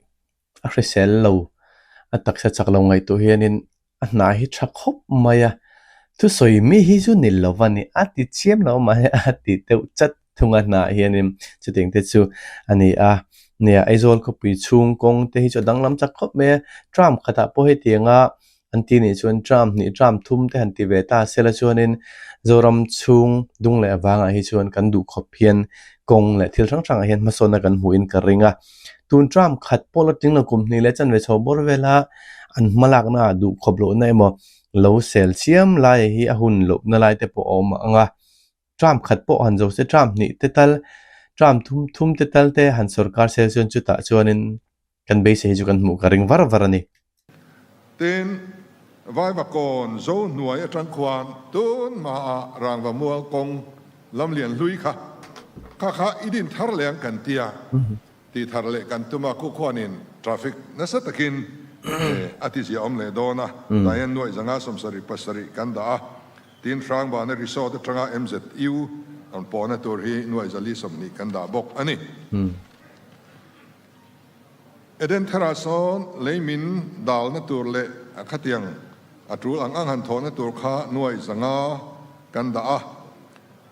a hrisel lo, a taksa chak lo ngaihtuah hianin a hna hi tha khawp mai a, thusawi mi hi chu ni lo a ni, a ti chiam lo mahse a ti deuh chat thung a hnaah hianin chutiang te chu a ni a, nia Aizawl khawpui chhung kawng te hi chu a danglam chak khawp mai a, tram khatah pawh hetianga An ti nih chuan tram hnih tram thum te han ti ve ta sela chuanin Zoram chhung dung leh avangah hi chuan kan duh khawp hian kawng leh thil hrang hrangah hian hmasawnna kan hmuhin ka ring a. Tun tram khat pawh la tling lo kum hnih leh chanve chho bawr vela an hmalakna ah duh khawp lohna emaw lo sel chiam lai hi a hun lohna lai te pawh a awm ang a. Tram khat pawh han zo se tram hnih te tal tram thum thum te tal te han sawrkar sel chuan chutah chuanin Kan beisei hi chu kan hmuh ka ring var var a ni. Tin, Vaivakawn zo hnuai atang khuan tun hmaah rangva mual kawng lam lian hlui kha kha kha i din thar leh ang kan tia tih thar leh kan tum a, khu khuanin traffic nasa takin a ti zia awm leh dawn a, tah hian nuaih zanga 77 kan dah a, tin Hrangbana resort atanga MZU rawn pawhna tur hi nuaih 420 kan dah bawk a ni. Eden tharah sawn lei min dalna tur leh a khatiang a tul ang ang han thawhna tur kha nuai 500 kan dah a.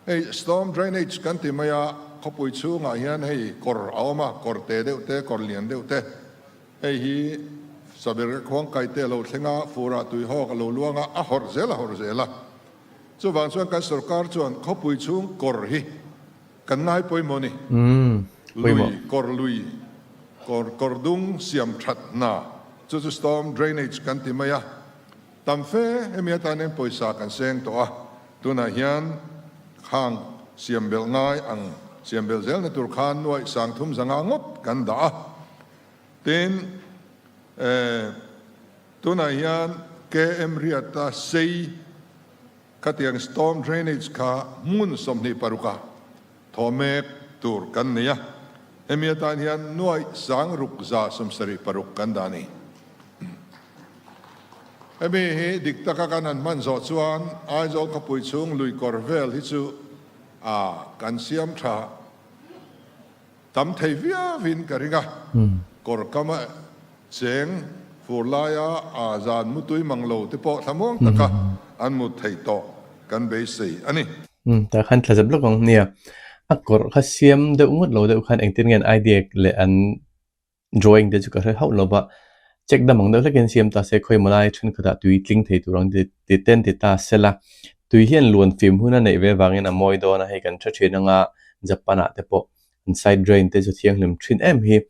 Hei storm drainage kan ti mai a, khawpui chhungah hian hei kawr a awm a, kawr te deuh te, kawr lian deuh te. Hei hi Saberga khuang kai te a lo thleng a, furah tuihawk a lo luang a, a hawrh zel a hawrh zel a. Chuvang chuan kan sorkar chuan khawpui chhung kawr hi Kan ngai pawimawh ni. Lui, kawr lui, kawr kawr dung siam that hna chu chu storm drainage kan ti mai a. Tam fe hemi atan hian pawisa kan seng tawh a, tunah hian khang siam belh ngai ang siam belh zelna tur khan nuaih 3500 ngawt kan dah a. Tin, tunah hian KM Riata sei Khatiang storm drainage kha hmun 26 a thaw mek tur kan nei a, hemi atan hian nuaih 6176 kan dah a ni. Hemi hi dik taka kan han hman zawh chuan Aizawl khawpui chhung lui kawr vel hi chu a kan siam tha Tam thei viauin ka ring a, kawr kama cheng fur laia a zan mutui mang lo te pawh thlamuang taka an mut theih tawh kan beisei a ni. Umm tah khan thla zep lawk ang nia, a kawr kha siam deuh ngawt lo deuh khan engtin nge an idea leh an drawing te chu ka hre hauh lo va, check dam ang deuh hlekin siam ta se khawimaw lai thenkhatah tui tling thei tur ang ti ten ti ta sela, tui hian luan fim hun a neih ve vangin a mawi dawn a, hei kan hre thin anga Japan ah te pawh an side drain te chu thianghlim thin em hi.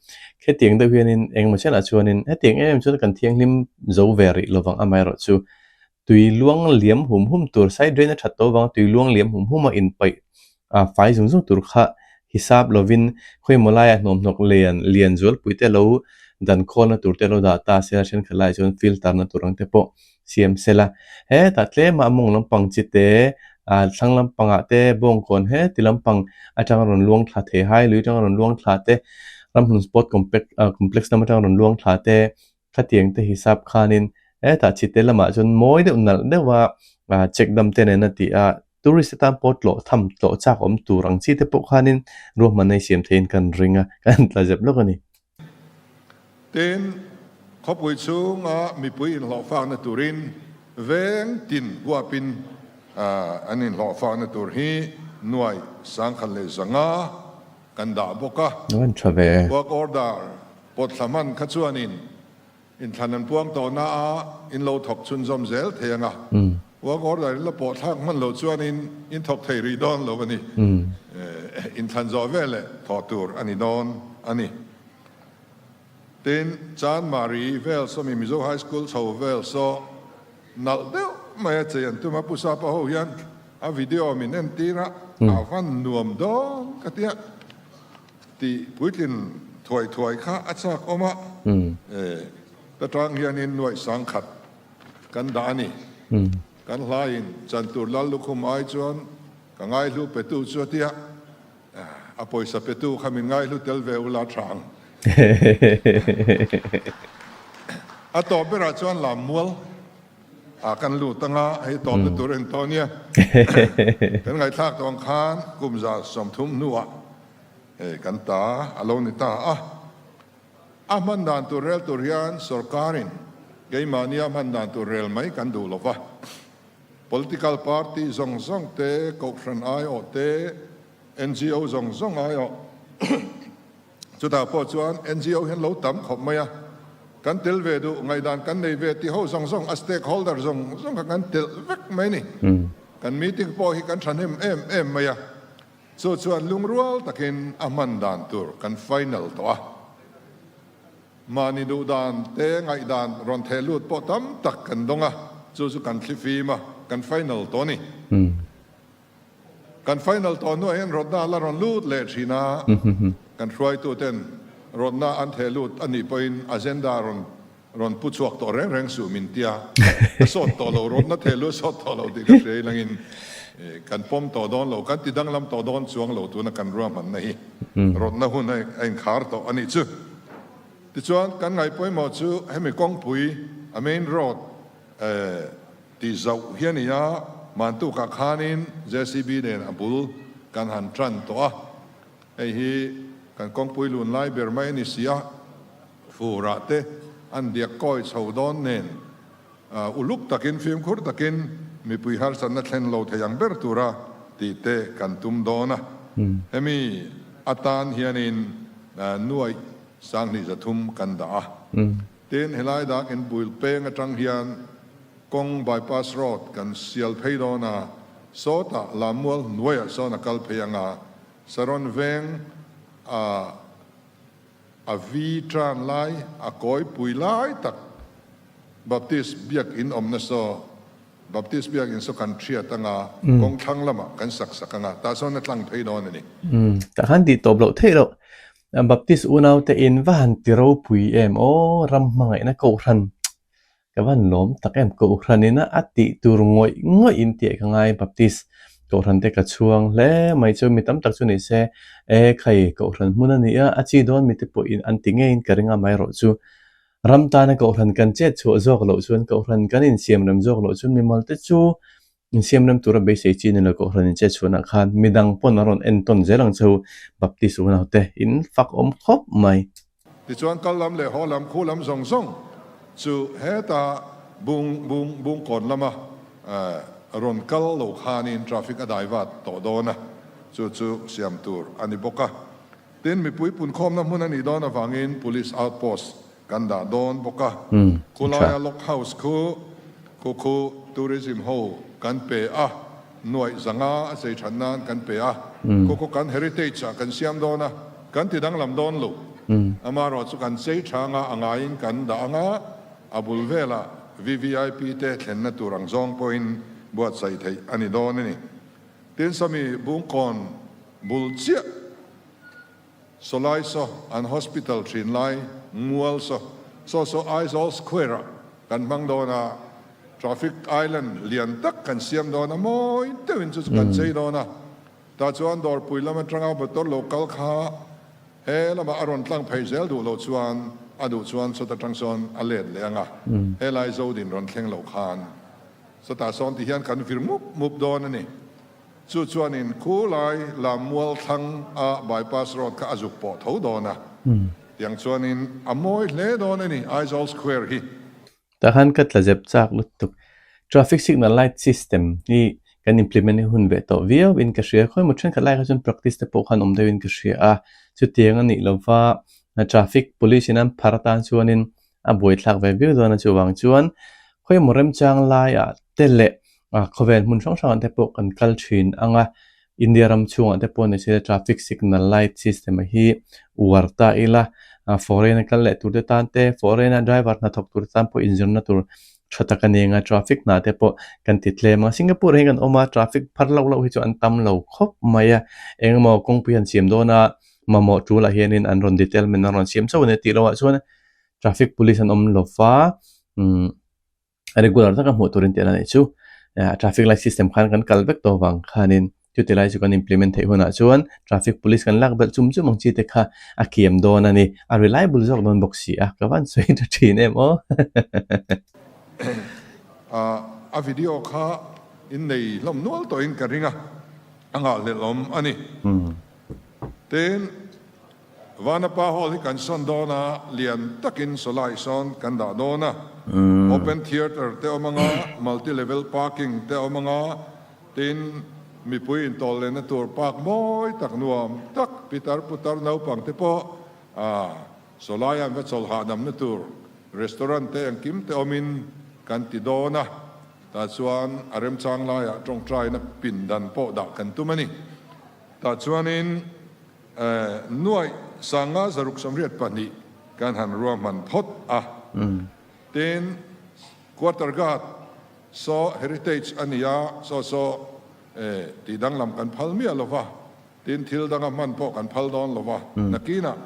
Khetiang deuh hianin engemaw chianah chuanin hetiang em em chuan kan thianghlim zo ve rih lovang amaherawhchu tui luang liam hum hum tur side drain a that tawh avanga tui luang liam hum hum a inpaih ah fai zung zung tur kha hisap lovin khawimaw laiah hnawmhnawk lian lian zualpui te lo. Dan khawlna tur te lo dah ta sela thenkhat laiah chuan filter na tur ang te pawh siam sela. Hetah tlema a mawng lampang chi te ah thlang lampangah te bawngkawn heti lampang atanga rawn luang thla thei hai lui atanga rawn luang thla te ramhlun sport complex ah complex lam atanga rawn luang thla te khatiang te hisap khanin hetah chi te lamah chuan mawi deuh nalh deuha ah check dam te nen a ti a. Tourist te tan pawh tlawh tham tlawh chak awm tur ang chi te pawh khanin ruahmanna hi siam theiin kan ring a, kan tla zep lawk a ni. Tin, khawpui chhunga mipui inhlawhfakna turin veng tin huapin an inhlawhfakna tur hi nuai 1500 kan dah bawk a. An tha ve e. Work order pawt thla hman kha chuanin Inthlan an puang tawhna a in lo thawk chhunzawm zel thei ang a, work order in la pawh thlak hman loh chuan in in thawk thei rih dawn lo a ni. Inthlan zawh veleh thawh tur a ni dawn a ni. Tin, Chanmari vel sawmi Mizo High School chho vel saw nalh deuh mai a chei an tum a, Pu Sapa ho hian a video min entir a, a van nuam dawn ka tia. Tih puitlin thuai thuai kha a chak awm a, ta tang hianin nuaih 10,000 kan dah a ni. Kan hlaiin chantur lal lukhum ai chuan ka ngaihlu petu chu a tia, a pawisa petu kha min ngaihlu tel ve ula tha ang. A tawp berah chuan lammual. A kan lut anga hei tawpna tur en tawh nia. Kan ngaihthlak tawh ang khan kum 30 hnuah hei kan ta a lo ni ta a. A hman dan tur rel tur hian sorkarin keimahnia hman dan tur rel mai kan duh lo va. Political party zawng zawng te, kohhran aiawh te, NGO zawng zawng aiawh, Chutah pawh chuan NGO hian lo tam khawp mai a, kan tel ve duh, ngaihdan kan nei ve tih ho zawng zawng, a stakeholder zawng zawng kha kan telh vek mai a ni. Kan meeting pawh hi kan thahnem em em mai a, chu chuan lungrual takin a hman dan tur kan final tawh a. Mahni duh dan te ngaihdan rawn theh lut pawh tam tak kan dawng a, chu chu kan thlifim a, kan final tawh a ni. Kan final tawh hnuah hian rawtna a la rawn lut leh thin a, kan hruaituten rawtna an theh lut a nih pawhin agenda rawn rawn pu chhuak tawh reng reng suh min tia, a sawt tawh lo, rawtna theh lut a sawt tawh lo tih ka hria ilangin kan pawm tawh dawn lo, kan ti danglam tawh dawn chuang lo tuna kan ruahmanna hi rawtna hun a inkhar tawh a nih chu. Tichuan kan ngaihpawimawh chu hemi kawngpui a main road Tih zauh hi a ni a, Mantukah khanin JCB nen a bul kan han tan tawh a, hei hi kan kawngpui lun lai ber mai a ni si a, furah te an diak kawi chho dawn nen uluk takin fimkhur takin mipui harsatna thlen lo thei ang ber tura tih te kan tum dawn a, hemi atan hianin nuaih 2300 kan dah a. Tin, helai dak in buil peng atang hian kawng bypass road kan sial phei dawn a, sawtah Lammual hnuaiah sawn a kal phei ang a, Saron veng a a vi tan lai a kawi pui lai tak Baptist biak in awmna saw Baptist biak in saw kan thiat ang a, kawng thlang lamah kan sak sak ang a, tah sawn a tlang phei dawn a ni. Tah khan tih tawp loh theih loh. Baptist unaute in va han ti ropui em aw, ram hmangaihna kohhran ka van lawm tak em, kohhran ina a tih tur ngawih ngawih in tih ka ngai Baptist kohhran te ka chhuang hle mai chu mi tam tak chu ni se e khai kohhran hmun a ni a, a chi dawn mi te pawh in an ti ngeiin ka ring a amaherawh chu ram tana kohhran kan chet chhuah zawk loh chuan kohhran kan insiamrem zawk loh chuan mimal te chu Insiamrem tura beisei chi ni lo kohhran in chet chhuahna khan midang pawn a rawn entawn zel ang cheu Baptist unaute in fak awm khawp mai. Tichuan kal lam leh haw lam khu lam zawng zawng chu heta bung bung bungkawn lama rawn kal lo khanin traffic a dai vat tawh dawn a, chu chu siam tur a ni bawk a. Tin, mipui punkhawmna hmun a nih dawn avangin Police outpost Kan dah dawn bawk a, khulaia Log House khu khu khu tourism ho kan pe a, nuaih 500 a chei that nan kan pe a, khu khu kan heritage ah kan siam dawn a, kan ti danglam dawn lo. Amaherawh chu kan chei tha anga a ngaiin kan dah anga, a bul velah VVIP te thlenna tur ang zawng pawhin buatsaih theih a ni dawn a ni. Tin, sawmi Bungkawn bul chiah. Sawlai saw an hospital thin lai mual saw saw saw Aizawl Square ah kan hmang dawn a, traffic island lian tak kan siam dawn a, mawi deuhin chu chu kan chei dawn a, tah chuan dawrpui lam atanga motor lo kal kha he lamah a rawn tlang phei zel duh lo chuan a duh chuan sawta tang sawn a let leh ang a, helai Zodin rawn thleng lo khan sawtah sawn ti hian kan vir mup mup dawn a ni. Chu chuanin khulai Lammual thlang a bypass road kha a zuk pawh tho dawn a, tiang chuanin a mawi hle dawn a ni Aizawl Square hi. Tah khan ka tla zep chak lutuk. Traffic signal light system hi kan implement hi hun ve tawh viau in ka hria. Khawimaw thenkhat lai kha chuan practice te pawh khan awm deuh in ka hria a. Chutiang a nih lova traffic police in an phar atan chuanin a buaithlak ve viau dawn a chuvang chuan khawimaw remchang laiah te leh khawvel hmun hrang hrangah te pawh kan kal thin ang a, India ram chhungah te pawh ni se traffic signal light system hi uar ta ila foreign a kal leh tur te tan te foreign a driver hnathawk tur te tan pawh inzirna tur tha tak a ni ang a traffic hna te pawh kan ti tlem ang Singapore ah hian kan awm a traffic phar loh loh hi chu an tam lo khawp mai a engemaw kawngpui han siam dawn a mamawh tulah hianin an rawn detailment an rawn siam chauh a ni tih loh ah chuan traffic police an awm lo va umm regular taka hmuh turin tih a la neih chu traffic light system khan kan kal vek tawh vang khanin chuti lai chu kan implement theih hunah chuan traffic police kan lak belh chum chum ang chi te kha a kiam dawn a ni a reliable zawk dawn bawk si a ka van sawi tha thin em aw. A video kha in nei hlawm nual tawhin ka ring a, a nghahhlelh awm a ni. Tin. Vanapa Hall hi kan sawn dawn a, lian takin sawlai sawn kan dah dawn a. Open theatre te awm anga, multi level parking te awm anga, tin mipui intawl lehna tur park mawi tak nuam tak pitar putar naupang te pawh sawlai an va chawl hahdamna tur restaurant te engkim te awmin kan ti dawn a. Tah chuan a remchang laiah tawngtaina pindan pawh dah kan tum a ni. Tah chuanin. Nuaih sanga 682 kan han ruahman phawt a. Tin, Quarter Guard saw heritage a ni a, saw saw tih danglam kan phal miah lo va, tin thil danga hman pawh kan phal dawn lo va, nakinah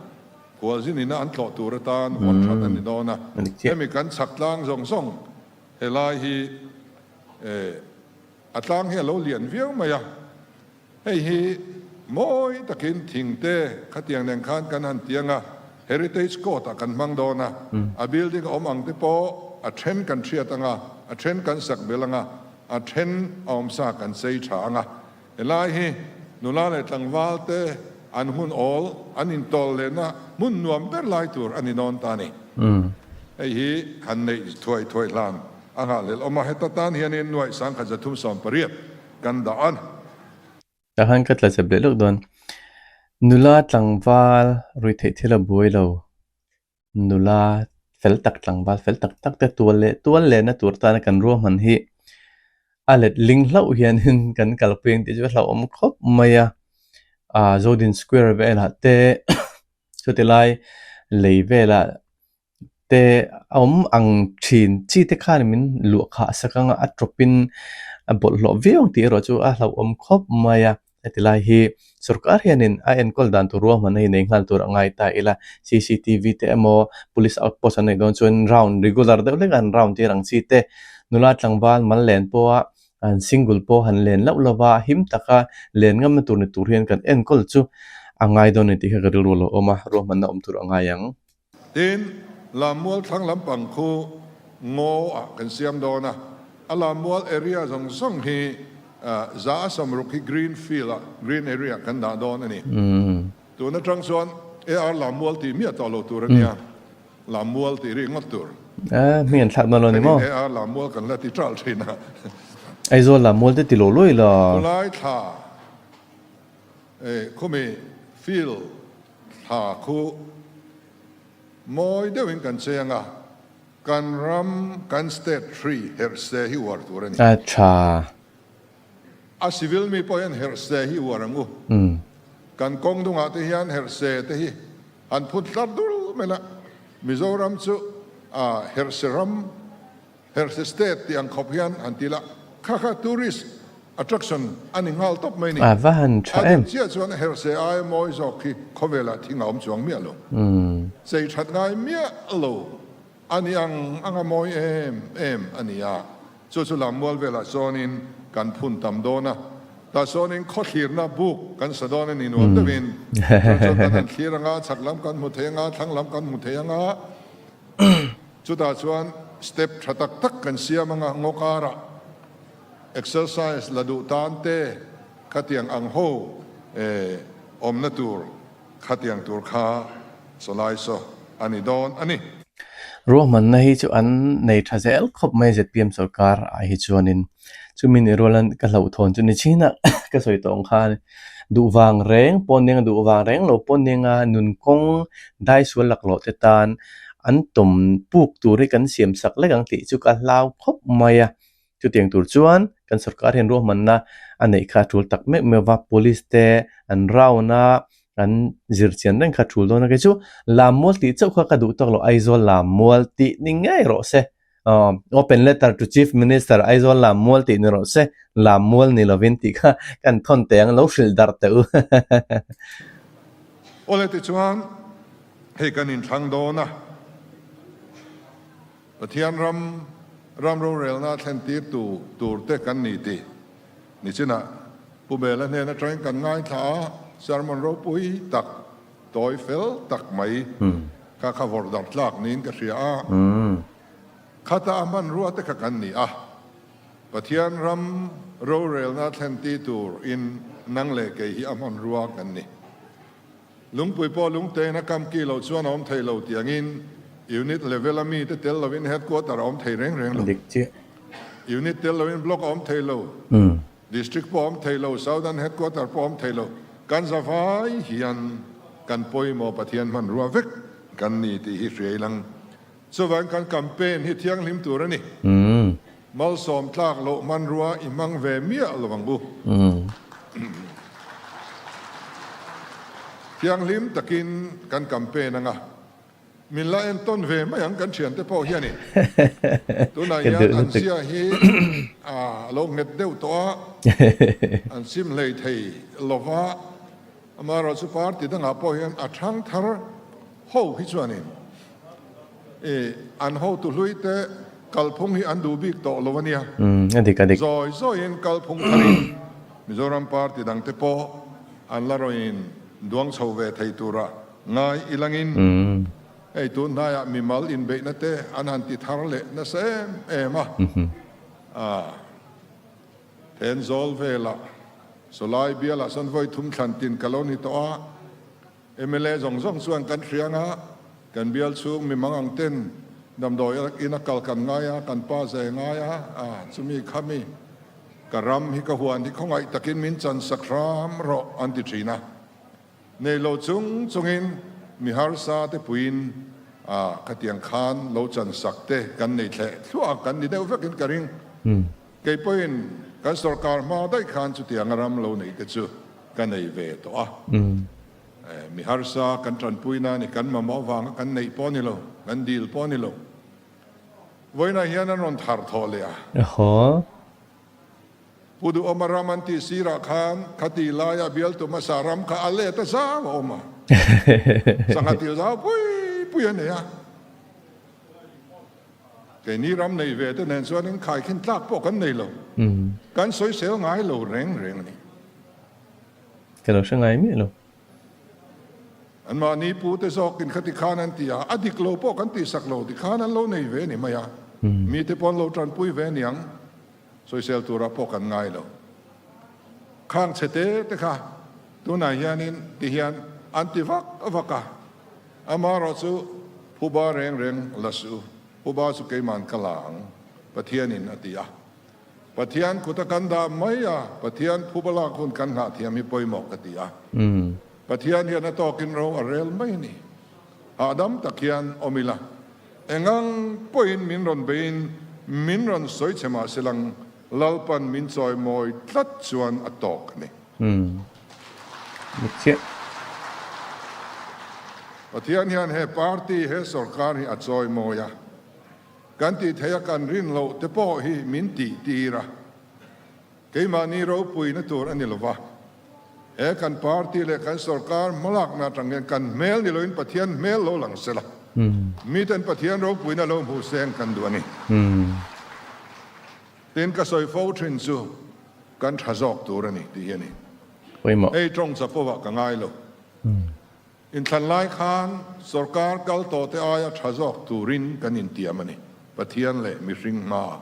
khualzin ina an tlawh tur atan vawn that a ni dawn a. Hemi kan chhak tlang zawng zawng helai hi a tlang hi a lo lian viau mai a. Hei hi mawi takin thing te khatiang nen khan kan han tiang a, Heritage Court ah kan hmang dawn a, a building a awm ang te pawh a then kan hriat ang a, a then kan sak belh ang a, a then a awmsa kan chei tha ang a. Helai hi nula leh tlangval te an hun awl an intawl lehna hmun nuam ber lai tur a ni dawn ta a ni. Hei hi han neih thuai thuai hlan a nghahhlelh awm a, heta tan hianin nuaih 1318 Kan dah a. Tah khan ka tla chep leh lawk dawn. Nula tlangval ruihtheih thil a buai lo. Nula fel tak tlangval fel tak tak te tual leh tual lehna tur tana kan ruahman hi a let ling hlauh hianin kan kalpui ang tih chu a hlauhawm khawp mai a. Aaa Zodin Square velah te chuti lai lei velah te a awm ang thin chi te khan min luah khah sak ang a a tawpin a bawlhhlawh viau ang tih erawh chu a hlauhawm khawp mai a heti lai hi sorkar hianin a enkawl dan tur ruahmanna hi nei nghal tur a ngai ta ila C_C_T_V te emaw police outpost an neih dawn chuan round regular deuh hlek a an round tir ang chi te nula tlangval mal len pawha an single pawh han len loh lova him taka len ngamna tur ni tur hian kan enkawl chu a ngai dawn a ni tih kha ka rilru a lo awm a ruahmanna awm tur a ngai ang. Tin, Lammual thlang lampang khu ngaw ah kan siam dawn a, a Lammual area zawng zawng hi za a samruk hi green field ah, green area kan dah dawn a ni. Tun atang chuan AR Lammual tih miah tawh lo tur a nia, Lammual tih ri ngawt tur. Hming an thlak dawn lo ni maw? Hei AR Lammual kan la ti ṭalh ṭhin a. Aizawl Lammual te ti lo luai la. Khulai thla, khumi field Thla khu mawi deuhin kan cheng a, kan ram, kan state hri herhse hi uar tur a ni. A tha. A civil mi pawh hian herhse hi uar ang u. Kan kawng dungah te hian herhse te hi han phun tlar dul mai la, Mizoram chu a herhse ram, herhse state tih ang khawp hian han ti la, kha kha tourist. Attraction a ni nghal tawp mai ni. A va han tha A em. dik chiah chuan herhse aia mawi zawk hi khawvelah thing a awm chuang miah lo. Chei that ngai miah lo a ni ang ang a mawi em em a ni a. Chu chu lammual velah sawnin kan phun tam dawn a. Tah sawnin khawthlirna buk kan sa dawn a ni nuam deuhin. Chu chuan kan han thlir anga, chhak lam kan hmu thei anga, thlang lam kan hmu thei anga. Chutah chuan step tha tak tak kan siam anga ngaw karah. Exercise la duh tan te khatiang ang ho awmna tur khatiang tur kha sawlai saw a ni dawn a ni. Ruahmanna hi chu an nei tha zel khawp mai zpm sorkar ah hi chuanin chumi ni rualan ka hlauhthawn chu ni chin a ka sawi tawh ang khan duh vang reng pawh nia duh vang reng lo pawh nia nun kawng dai sual laklawh te tan an tawm puk tur hi kan siam sak lek ang tih chu ka hlau khawp mai a. Chutiang tur chuan kan sorkar hian ruahmanna a neih kha a tul tak meuh meuh va, police te an round a, an zir chian reng kha a tul dawn a, kei chu Lammual tih chauh kha ka duh tawk lo, Aizawl Lammual tih ni ngei rawh se, aw open letter to chief minister Aizawl Lammual tih ni rawh se, Lammual ni lovin tih kha kan thawn teh ang, lo hrilh darh teh u. Awle tichuan hei kan inthlang dawn a. Pathian ram ram rorelna thlentir tu tur te kan ni tih nichinah Pu Bela hnen atangin kan ngaithla a, sermon ropui tak, tawi fel tak mai kha kha vawrh darh tlak niin ka hria a. Khata a hmanrua te kha kan ni a, Pathian ram rorelna thlentir tur in nang leh kei hi a hmanrua kan ni. Lungpui pawh lungtein a kam ki loh chuan a awm thei lo tih angin Unit level a mite tel lovin Headquarter a awm thei reng reng lo. Unit tel lovin Block a awm thei lo, District pawh a awm thei lo, Southern Headquarter pawh a awm thei lo. Kan zavai hian kan pawimawh Pathian hmanrua vek kan ni tih hi hria ilang. Chuvangin kan campaign hi thianghlim tur a ni. Malsawm tlak loh hmanrua i hmang ve miah lo ang u. Thianghlim takin kan campaign anga min la entawn ve mai ang kan thiante pawh hianin. Tunah hian an zia hi a lo nghet deuh tawh a, an sim hlei thei lova, amaherawhchu party dangah pawh hian a thangthar ho hi chuanin I an hotu hlui te kalphung hi an duh bik tawh lo a nia. A dik a dik. Zawi zawiin kalphung tharin Mizoram party dang te pawh an la rawn duang chho ve thei tura ngai ilangin hei tun hnaiah mimal inbeihna te an han ti thar leh nasa em em a. Thenzawl velah Sawlai bialah sawn vawi thum thlan tin ka lo ni tawh a. Mla zawng zawng chuan kan hriang a, kan bial chhung mi mang ang ten damdawi in a kal kan ngai a, kan pa zai ngai a, a chumi khami ka ram hi ka huan hi khawngaih takin min chan sak hram rawh an ti thin a. Nei lo chung chungin mi harsa te puiin a khatiang khan lo chan sak te kan nei thleh thluah a, kan ni deuh vekin ka ring. Kei pawhin kan sorkar hma daih khan chutiang a ram lo neih te chu ka nei ve tawh a. Mi harsa kan tanpuina ni kan mamawh avanga kan neih pawh a ni lo, kan dil pawh a ni lo. Vawiinah hian an rawn thar thawh leh a. Pu Duhawma ram an tih sirah khan khati laia bialtu hmasa ram kha a let a zau a awm a. Sangha til zau pui pui a nei a. Keini ram nei ve te nen chuanin khaikhin tlak pawh kan nei lo. Kan sawisel ngai lo reng reng a ni. Ka lo hre ngai miah lo. Anmahni pu te zawkin khati khan an ti a, a dik lo pawh kan tihsak lo ti khan an lo nei ve a ni mai a. Mite pawh an lo tanpui ve a niang. Sawisel turah pawh kan ngai lo. Khang chhe te te kha tunah hianin ti hian an ti vak vak a, amaherawh chu phuba reng reng la suh u, phuba chu keiman ka la ang, Pathianin a ti a. Pathian kut a kan dah mai a, Pathian phuba lak hun kan nghah thiam hi pawimawh ka ti a. Pathian hian a tawkin ro a rel mai a ni. Hahdam tak hian awm ila. Engang pawhin min rawn beiin min rawn sawi che mah se lang Lalpan min chawimawi tlat chuan a tawk a ni. Dik chiah. Pathian hian he party, he sorkar hi a chawimawi a, kan tih theih a kan rin loh te pawh hi min tih tir a. Keimahni ropuina tur a ni lo va, he kan party leh kan sorkar hmalakna atang hian kan hmel ni loin Pathian hmel lo lang se la, miten Pathian ropuina lo hmuh seng kan duh a ni. Tin, ka sawi fo thin chu kan tha zawk tur a ni tih hi a ni. Hei tawng chapo ah ka ngai lo. Inthlan lai khan sorkar kal tawh te aia tha zawk turin kan intiam a ni, Pathian leh mihring hmaah.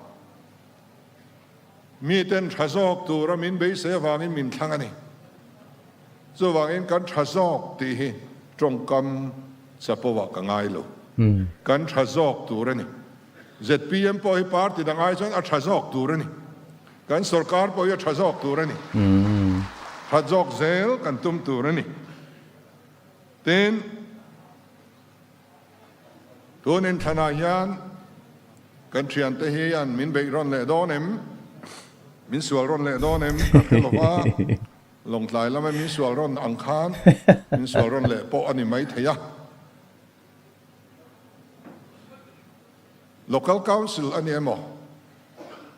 Miten tha zawk tura min beisei avangin min thlang a ni. Chuvangin kan tha zawk tih hi tawngkam chapo ah ka ngai lo. Kan tha zawk tur a ni. Zpm pawh hi party dang ai chuan a tha zawk tur a ni. Kan sorkar pawh hi a tha zawk tur a ni. That zawk zel kan tum tur a ni. Tin, tun inthlanah hian kan thiante hian min beih rawn leh dawn em? Min sual rawn leh dawn em? Ka hre lo va, Lawngtlai lama min sual rawn ang khan min sual rawn leh pawh a ni maithei a. Local Council a ni emaw,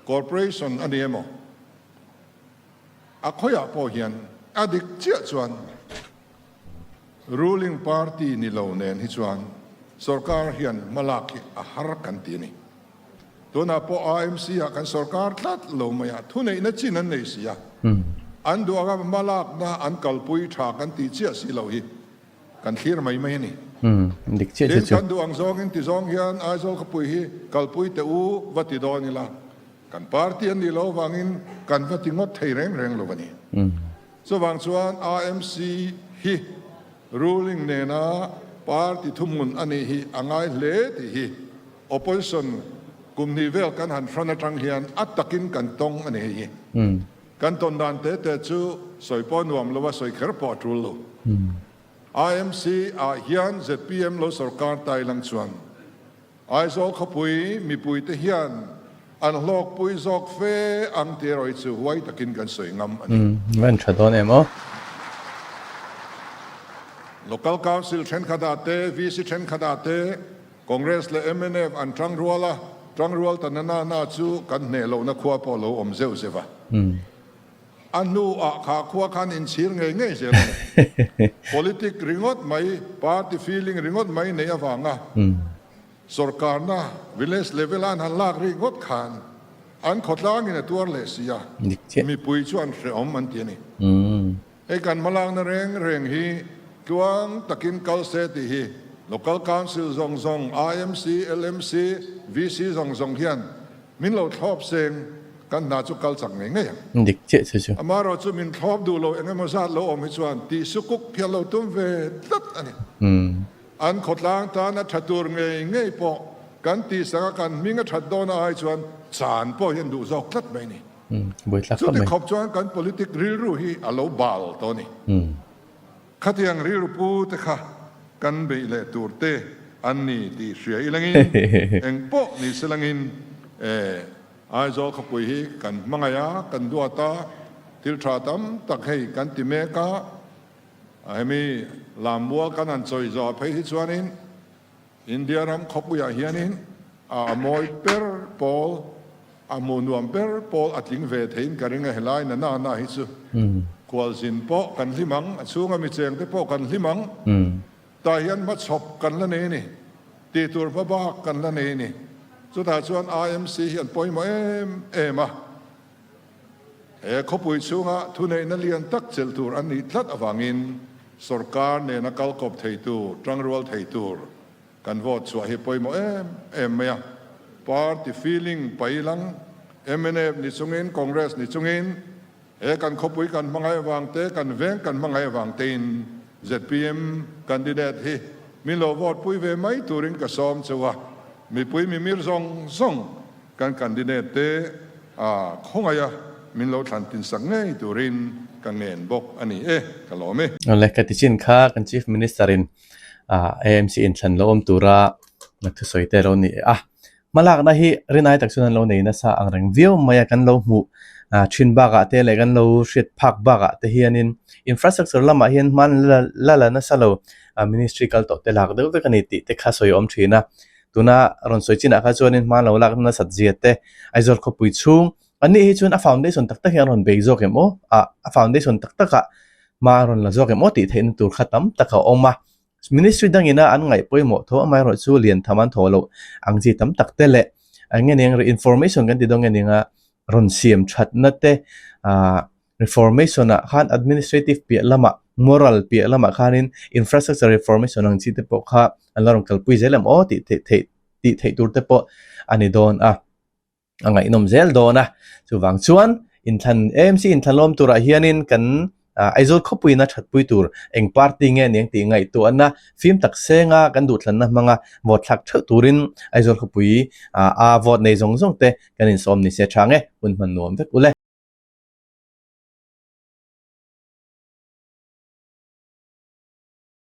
Corporation a ni emaw, a khawiah pawh hian a dik chiah chuan Ruling Party ni lo nen hi chuan sorkar hian hmalak hi a har kan ti a ni. Tunah pawh AMC ah kan sorkar tlat lo mai a, thuneihna chin an nei si a, an duh anga hmalakna an kalpui tha kan tih chiah si lo hi Kan thlir mai mai a ni. Dik chiah chiah chu. Tin, kan duh ang zawngin ti zawng hian Aizawl khawpui hi kalpui teh u va ti dawn ila, kan party an nih loh avangin kan va ti ngawt thei reng reng lo a ni. Chuvang chuan AMC hi ruling nena party thuhmun a nih hi a ngai hle tih hi opposition kum hnih vel kan han hran atang hian a takin kan tawng a ni hei hi. Kan tawn dan te te chu sawi pawh nuam lo a, sawi kher pawh a tul lo. IMC ah hian zpm lo sorkar tai lang chuan Aizawl khawpui mipui te hian an hlawkpui zawk fe ang tih erawh hi chu huai takin kan sawi ngam a ni. Va en tha dawn em aw. Local Council thenkhat ah te, VC thenkhat ah te Congress leh mnf an tangrual a, tangrual ta na na na chu kan hneh lohna khua pawh lo awm zeuh zeuh a. A hnuah kha khua khan inchhir ngei ngei zel a ni. Politic ringawt mai, party feeling ringawt mai neih avanga sorkarna village level a an han lak ringawt khan an khawtlangin a tuar leh si a, mipui chu an hrehawm an ti a ni. Hei kan hmalakna reng reng hi tluang takin kal se tih hi Local Council zawng zawng, IMC, LMC, VC zawng zawng hian min lo thlawp seng kan hna chu kal chak ngei ngei ang. Dik chiah che chu. Amaherawh chu min thlawp duh lo eng emaw zat lo awm hi chuan tih sukuk hian lo tum ve tlat a ni. An khawtlang tan a tha tur ngei ngei pawh kan tihsak a kan hming a that dawn a ai chuan chan pawh hian duh zawk tlat mai a ni. Chuti khawp chuan kan politic rilru hi a lo bal tawh a ni. Khatiang rilru pu te kha kan beih leh tur te an ni tih hria ilangin eng pawh ni se langin e Aizawl khawpui hi kan hmangaih a, kan duat a, thil tha tam tak hei kan ti mek a, hemi lammual kan han chawi zawh phei hi chuanin India ram khawpuiah hianin a mawi ber pawl, a hmuh nuam ber pawl a tling ve theiin ka ring a, helai na na na hi chu khualzin pawh kan hlim ang, a chhunga mi chengte pawh kan hlim ang, tah hian hmachhawp kan la nei a ni, tih tur hma bak kan la nei a ni, chutah chuan IMC hi an pawimawh em em a, he khawpui chhunga thuneihna lian tak chelh tur an nih tlat avangin Sorkar nena kal kawp thei tur, tangrual thei tur kan vote chhuah hi pawimawh em em mai a. Party feeling pailang, mnf ni chungin, Congress ni chungin, he kan khawpui kan hmangaih avang te, kan veng kan hmangaih avang tein zpm candidate hi min lo vote pui ve mai turin ka sawm cheu a. Mipui mimir zawng zawng Kan candidate te a khawngaih a, min lo thlan tin sak ngei turin ka ngen bawk a ni e, ka lawm e. Awle, ka ti chin kha kan Chief Minister in AMC in thlan lo awm tura thusawi te lo ni a. Hmalakna hi rinai tak chuan an lo nei nasa ang reng viau mai a, kan lo hmuh thin bakah te leh kan lo hriat phak bakah te hianin infrastructure lamah hian hman la la nasa lo ministry kal tawh te lak deuh vek a ni tih te kha sawi a awm thin a. Tuna rawn sawi chinah kha chuanin hma lo lak nasat zia te, Aizawl khawpui chhung Anni hi chuan a foundation tak tak hi an rawn bei zawk em aw? Ah, a foundation tak takah hma an rawn la zawk em aw tih theihna tur kha tam tak a awm a. Ministry dangina an ngaih pawimawh tho amaherawh chu lian tham an thaw loh ang chi tam tak te leh eng nge ning information kan ti dawn nge ninga rawn siam thatna te ah reformation ah khan administrative piah lamah moral piah lamah khanin infrastructure reformation ang chi te pawh kha an la rawn kalpui zel em aw tih theih theih tih theih tur te pawh a ni dawn a. a ngaihnawm zel dawn a, chuvang chuan inthlan AMC inthlan lawm turah hianin kan Aizawl khawpuiin a thatpui tur eng party nge aniang tih ngaihtuahna fim tak senga kan duhthlanna hmanga vote thlak theuh turin Aizawl khawpui a vote nei zawng zawng te kan insawm ni se tha nge hun hman nuam vek ule.